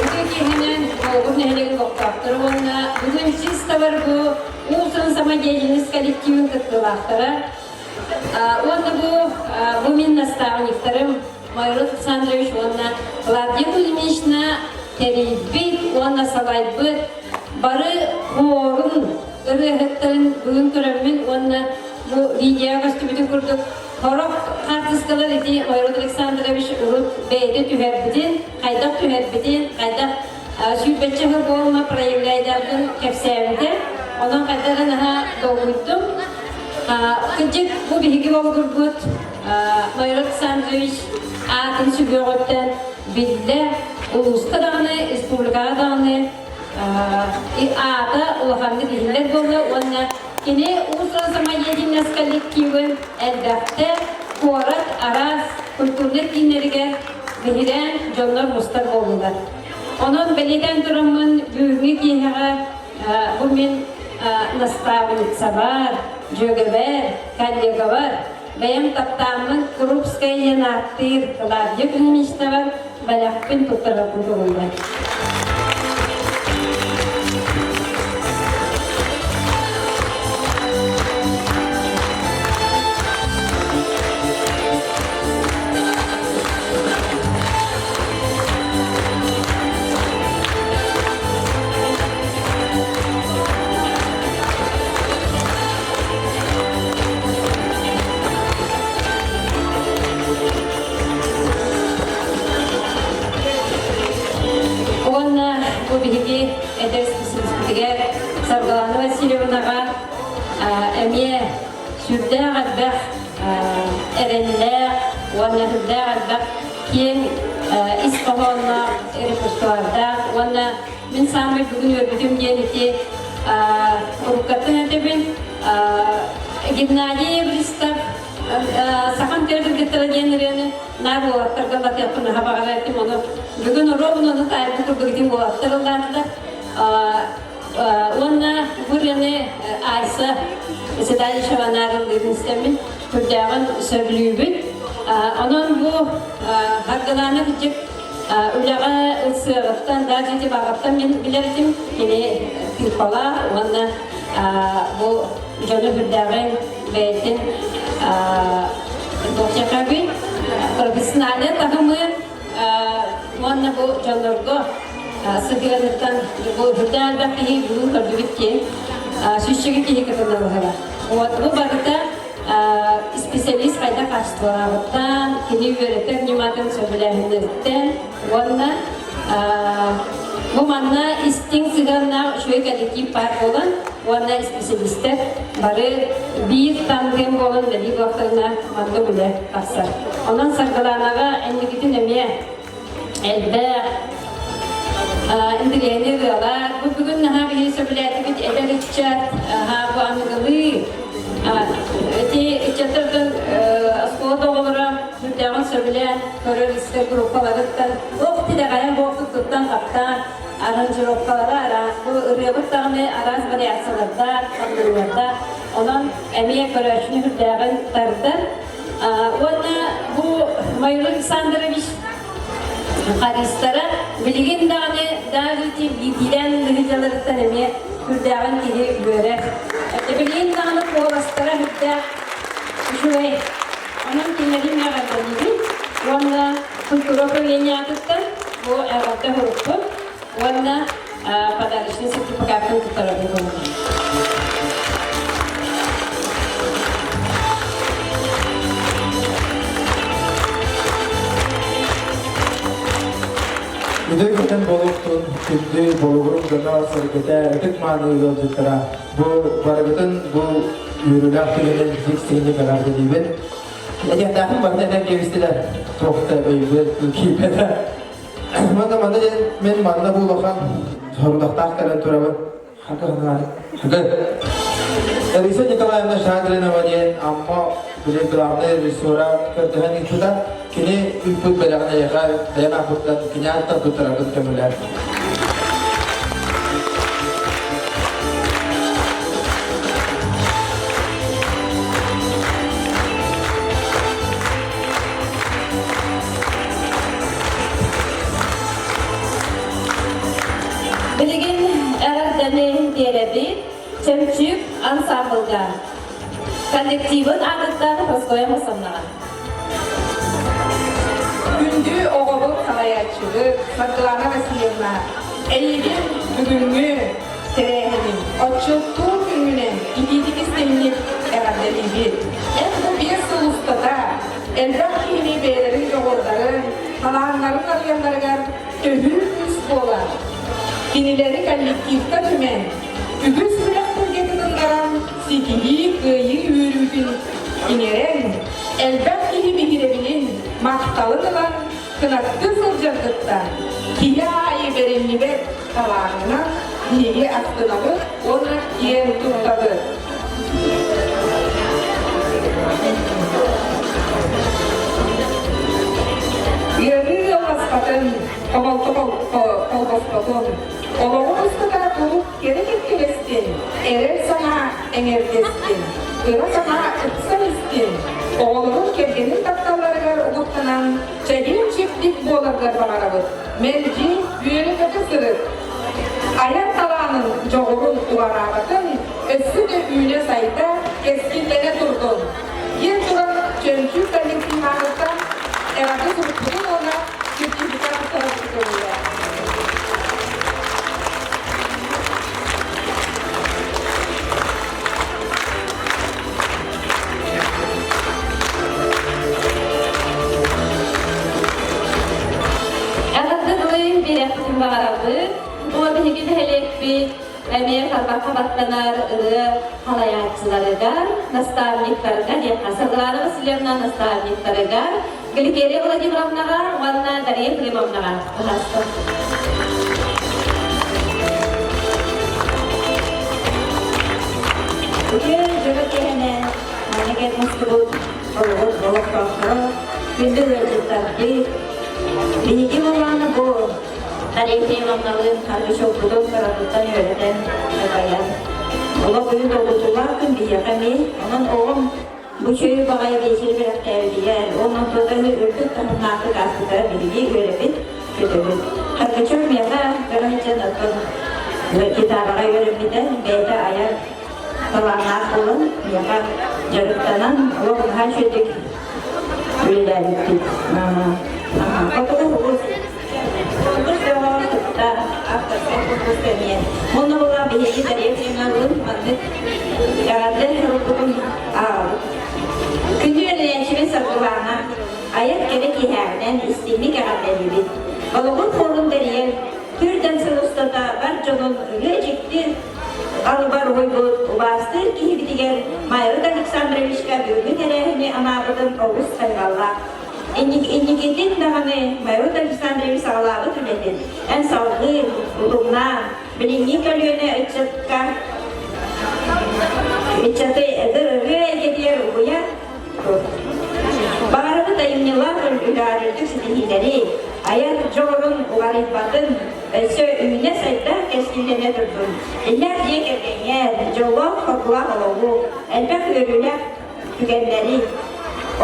Үтүө киэһэнэн Болугур нэһилиэгин олохтоохторо уонна бүгүн чисто бу уус-уран самодеятельность коллективын кыттыылаахтара уонна бу бу мин наставниктарым Майрод Александрович уонна Клавдия Кузьминична. тэрийбит уонна салайбыт бары хуорун ырыаһыттарын бүгүн көрөммүн уонна бу видеоҕа көстүбүтүн курдук сорох хаартыскалар ити Ойрот Александрович урут бэйэтэ түһэрбитин, хайдах түһэрбитин, хайдах сүүрбэччэ сыл буолма проявляйдардын кэпсээбитэ. Онон хайдах эрэ наһаа долгуйдум. Кырдьык, бу биһиги болугурбут Майор Александрович аатын сүгүөҕүттэн биллэ, улууска даҕаны, республикаҕа даҕаны аата улаханнык иһиллэр буолла уонна кини уус-уран самодеятельность коллективын элбэхтэ куорат араас культурнай кииннэригэр биһирээн дьоннор мустар буоллулар. Онон бэлиэтээн тураммын бүгүҥҥү киэһэҕэ бу мин наставницабар, дьүөгэбэр, коллегабар бэйэм таптааммын Крупская диэн ааттыыр Клавдия Кузьминичнабар бэлэхпин туттарарбын көҥүллэр. Уонна бу биһиги эдэр специалиспитигэр Саргылана Васильевнаҕа эмиэ сүрдээх элбэх эрэллээх уонна сүрдээх элбэх киэҥ ис хоһоонноох репертуардаах уонна мин саамай бүгүн үөрбүтүм диэн ити уруккаттан этэбин Геннадий Эвристов Сахам кэрэ кыргыттара диэн ырыаны наар уолаттарга батыахпын наһаа баҕарар этим ону бүгүн оруобун ону таайбыт курдук итин уолаттар ыллаатылар Уонна бу ырыаны Айса Седалищева наарыллыырын истэммин сүрдээҕин сөбүлүүбүн. Онон бу Саргылаана кырдьык үлэҕэ ылсыаҕыттан, даже ити баҕаттан мин билэр этим, кини тыыппалаах уонна бу дьону сүрдээҕин бэйэтин туохчакабын профессиональнай таһымы уонна бу дьоннорго сыһыаныттан бу үрдээн элбэх киһи бүгүн көрдүбүт киһи сүүсчэкэ киһи кытынна Вот бу барыта специалист хайдах хаачыстыбалааҕыттан, кини үөрэтэр ньыматын сөбүлээһиннэриттэн уонна бу манна истиҥ сыһыаннаах үчүгэй коллектив баар буолан уонна исписэлиистэр бары биир тандем буолан үлэлии буоллахтарына маннык үлэ тахсар. Онон Саргылаанаҕа инникитин эмиэ элбэх интириэһинэй ырыалар. Бу бүгүн наһаа биһиги сөбүлээтибит эдэр ыччат, бу аныгылыы ити ыччаттартан оскуола да оҕолоро сүрдээҕин сөбүлээн көрөр-истэр группаларыттан туох тирэҕэйэн буолсук туттан-хаптаан аранжировкалара араас бу ырыабыт даҕаны араас вариациялардаах, хандырыылардаах. Онон эмиэ көрөөччүнү сүрдээҕин тардар. Уонна бу Майор Александрович харистара билигин даҕаны даже ити биирдиилээн ыллыһыдьаларыттан эмиэ сүрдээҕин киһи үөрэр. Билигин даҕаны куоластара сүрдээх үчүгэй. Онон кинилэри эҕэрдэлиибин уонна культура управлениетыттан бу эҕэрдэ сурукпун уонна подарочный сертификатын туттарабын көҥүллүүбүн. Үтүө күнтэн буолуохтун, күндү болугурум дьоно сэргэтэ, ытык мааны ыалдьыттара. Бу барыгытын бу үөрүүлээх түгэнин дьиксиини эҕэрдэлиибин. Этиэхтээхпин барыта этэн кэбистилэр. Туох да өйбөр киирбэтэ. Манна манна диэн мен манна бу улахан сорудахтаах кэлэн турабын. Лариса Николаевна Шадринова диэн Амма билин главный режиссера көрдөһөн ыыппыта. Кини ыыппыт бэлэҕин эйиэхэ бэйэм ааппыттан кини ааттан туттарарбын көҥүлээр. Билигин эҕэрдэни биэрэбит Чөмчүүк ансаамбылга. Коллективын аатыттан Москвая Мосомнаҕа. Күндү оҕобут. салайааччыбыт Саргылана Васильевна, эйигин бүгүҥҥү тэрээһинин отчуоттуур күҥҥүнэн итиитик истиҥник эҕэрдэлиибит. Эн бу биэс сыл устата элбэх киһини бэйэлэрин доҕордорун, талааннарын арыйалларыгар төһүү күүс буолан, кинилэри коллективка түмэн, үгүс күрэхтэргэ кытыннаран ситиһии, кыайыы үөрүүтүн иҥэрэн, элбэх киһи биһирэбилин, махталын ылан кынаттыы сылдьан кытта киһи аайы бэриллибэт талааҥҥынан биһиги астынабыт уонна киэн туттабыт. Ыарыы ыалласпатын, хомолто холбоспотун, олоҕун устата куруук кэрэ кэккэлэстин, эрэл санаа эҥэрдэстин, ыра санаа ыпсан истин, оҕолорун кэргэнин тапталларыгар угуттанан чэгиэн-чэбдик буоларгар баҕарабыт. Мэлдьи үөрэ-көтө сырыт. Айар талаанын, дьоҕурун уҕараабатын, өссө да үүнэ-сайда, кэскиллэнэ турдун. Диэн туран Чөмчүүк коллективаҕыттан эҕэрдэ сурукпутун уонна сертификат туттарарбыт көҥүлэ. Эҕэрдэ тылы биэриэхпитин баҕарабыт. Бу биһиги нэһилиэкпит эмиэ тарбахха баттанар ырыа салайааччыларыгар, наставниктарга диэххэ, Саргылана Васильевна наставниктарыгар, Гликерия Владимировнаҕа уонна Дария Климовнаҕа быһаастар. Үтүө дьоро киэһэнэн манна кэлэн мустубут олоҕут олохтоохторо, күндү ыалдьыттарбыт, биһиги буоллаҕына бу Дария Ефимовналыын харгычокпутун кыратыттан үөрэтэн такайан олох күн долгутуулаах күн биһиэхэ эмиэ. Онон оҕом Бу үчүгэй баҕайы биэчэри бэлэхтээбитигэр уонна туотаны үрдүк таһымнаахтык ааспытара биһиги үөрэбит, көтөбүт. Харгыччар миэхэ көрө сылдьан оттон гитараҕа үөрэммитэ, бэйэтэ айар талааннаах буолан миэхэ дьарыктанан олох наһаа үчүгэйдик үлэлээбиппит. Хотугу улуус конкурс бөҕөҕө кытта авторскай конкурска эмиэ. Онно була биһиги Дария Ефимовналыын маннык эҕэрдэ сурукпутун ааҕабыт. Күндү үөрэнээччибит Саргылаана айар кэрэ киэһээҕинэн истиҥник эҕэрдэлиибит. Олоҕун суолун тэрийэн, түрдэн сыл устата бар дьонун ырыа дьикти алыбар уһуйбут убаастыыр киһибитигэр Майрыт Александровичка бүгүҥҥү тэрээһини анаабытын олус хайҕаллаах. Инникитин даҕаны Майрут Александрович саҕалаабыт үлэтин эн салгыы, утумнаа, билиҥҥи көлүөнэ ыччакка ыччаты эдэр ырыа эйгэтигэр угуйа тур. Баҕарабыт айымньылаах үлүгэр ситиһиилэри, айар дьоҕурун уларыйбатын, өссө үүнэ-сайда кэскиллэнэ турдун. Иллээх дьиэ кэргэҥҥэ дьоллоох хоргулаах олоҕу, элбэх үөрүүлээх түгэннэри,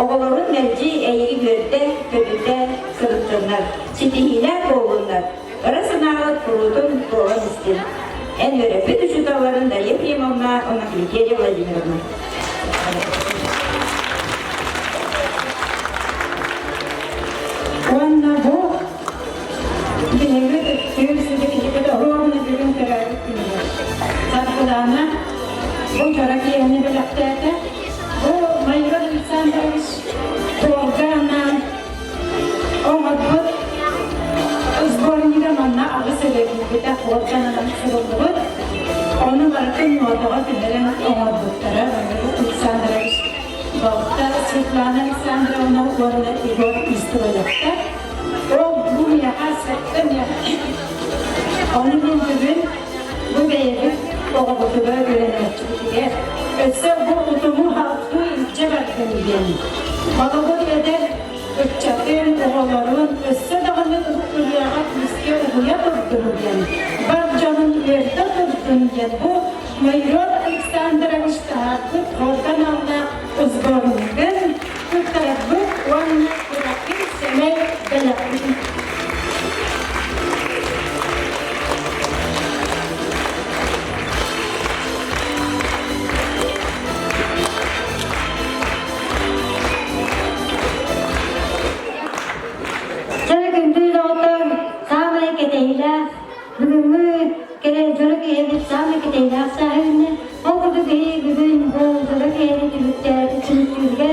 оҕолорун мэлдьи эйигин үөрдэ, көтүтэ сырыттыннар, ситиһиилээх буоллуннар, ыра санааҕыт куруутун туолан истин. Эн үөрэппит учууталларын Дарья Ефремовна уонна Кликерия Владимировна. Уонна бу биһиги түөр сүдү киһибит оруобуна бүгүн төрөөбүт күнүгэр. Саргылаана бу дьоро киэһэни бэлэхтээтэ. Бу Майор Александрович туолга анаан оҥорбут сборнига манна аҕыс эрэ киирбитэ уорганынан суруллубут. Ону барытын нуотаҕа түһэрэн оҥорбуттара Майор Александрович балта Светлана Александровна уонна Егор Истролевтар. Ол бу миэхэ сэттэ миэхэ. Ону мин бүгүн бу бэйэбит оҕобутугар үөрэнээччибитигэр өссө бу утуму халты илдьэ бардын диэн холобур эдэр ыччатын, оҕолорун өссө даҕаны ырыаҕа күүскэ угуйа турдун диэн, бар дьонун үөрдэ турдун диэн бу Майор Александрович таһаарбыт хорган аллаах сборнигын туттарарбыт уонна кыракый сэмэй бэлэхпин. Чэ, күндү доҕоттор, кэтэһиилээх чааһа үүннэ. Ол курдук биһи бүгүн бу дьоро киэһэни түмүктүүргэ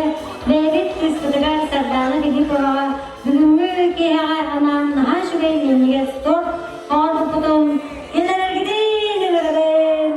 бэйэбит кыыспытыгар Сардаана Филипповаҕа бүгүҥҥү киэһэҕэ анаан наһаа үчүгэй минньигэс торт оҥорбуппутун киллэрэргитин ыҥырабын!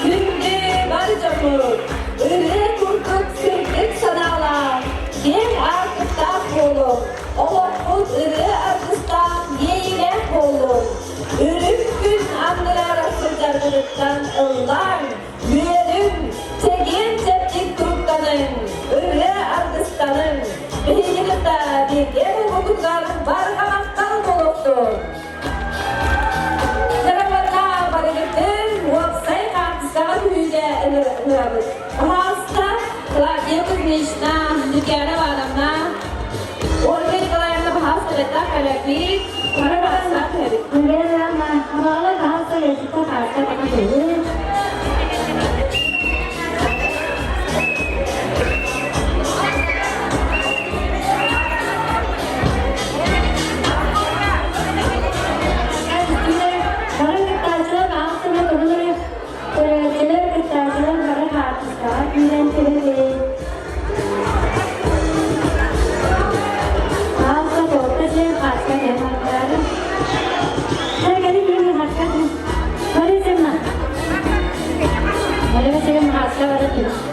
Күндү бар дьоммут, ырыа курдук сырдык санаалаах, киэҥ аартыктаах буолуҥ, олохпут ырыа аргыстаах иэйиилээх буоллун! Үрүҥ күн анныгар сылдьаргытыттан ыллааҥ, үөрүҥ, чэгиэн-чэбдик туруктаныҥ, ырыа аргыстаныҥ! Биһиги кытта бииргэ буолбутугар барҕа махтал буолуохтун! Сарапата барыгытын уопсай хаартыскаҕа түһүүгэ ыҥырабыт. Пожалуйста, Клавдия Кузьминична, Люкяна Ивановна, Ольга Николаевна, пожалуйста, бэттэх кэлэппит. Бары хаартыскаҕа түһэбит. Бары кыттааччылар аахсыма көмөлөрө көрөөччүлэр кыттааччылар бары хаартыскаҕа киирэн түһэбит. Аалса торта сиэн хааска түһэн барбытаары. Сэргэни киһи хааска түһэн. Бары сэмна. Бары сэмна хааска бары түһэн.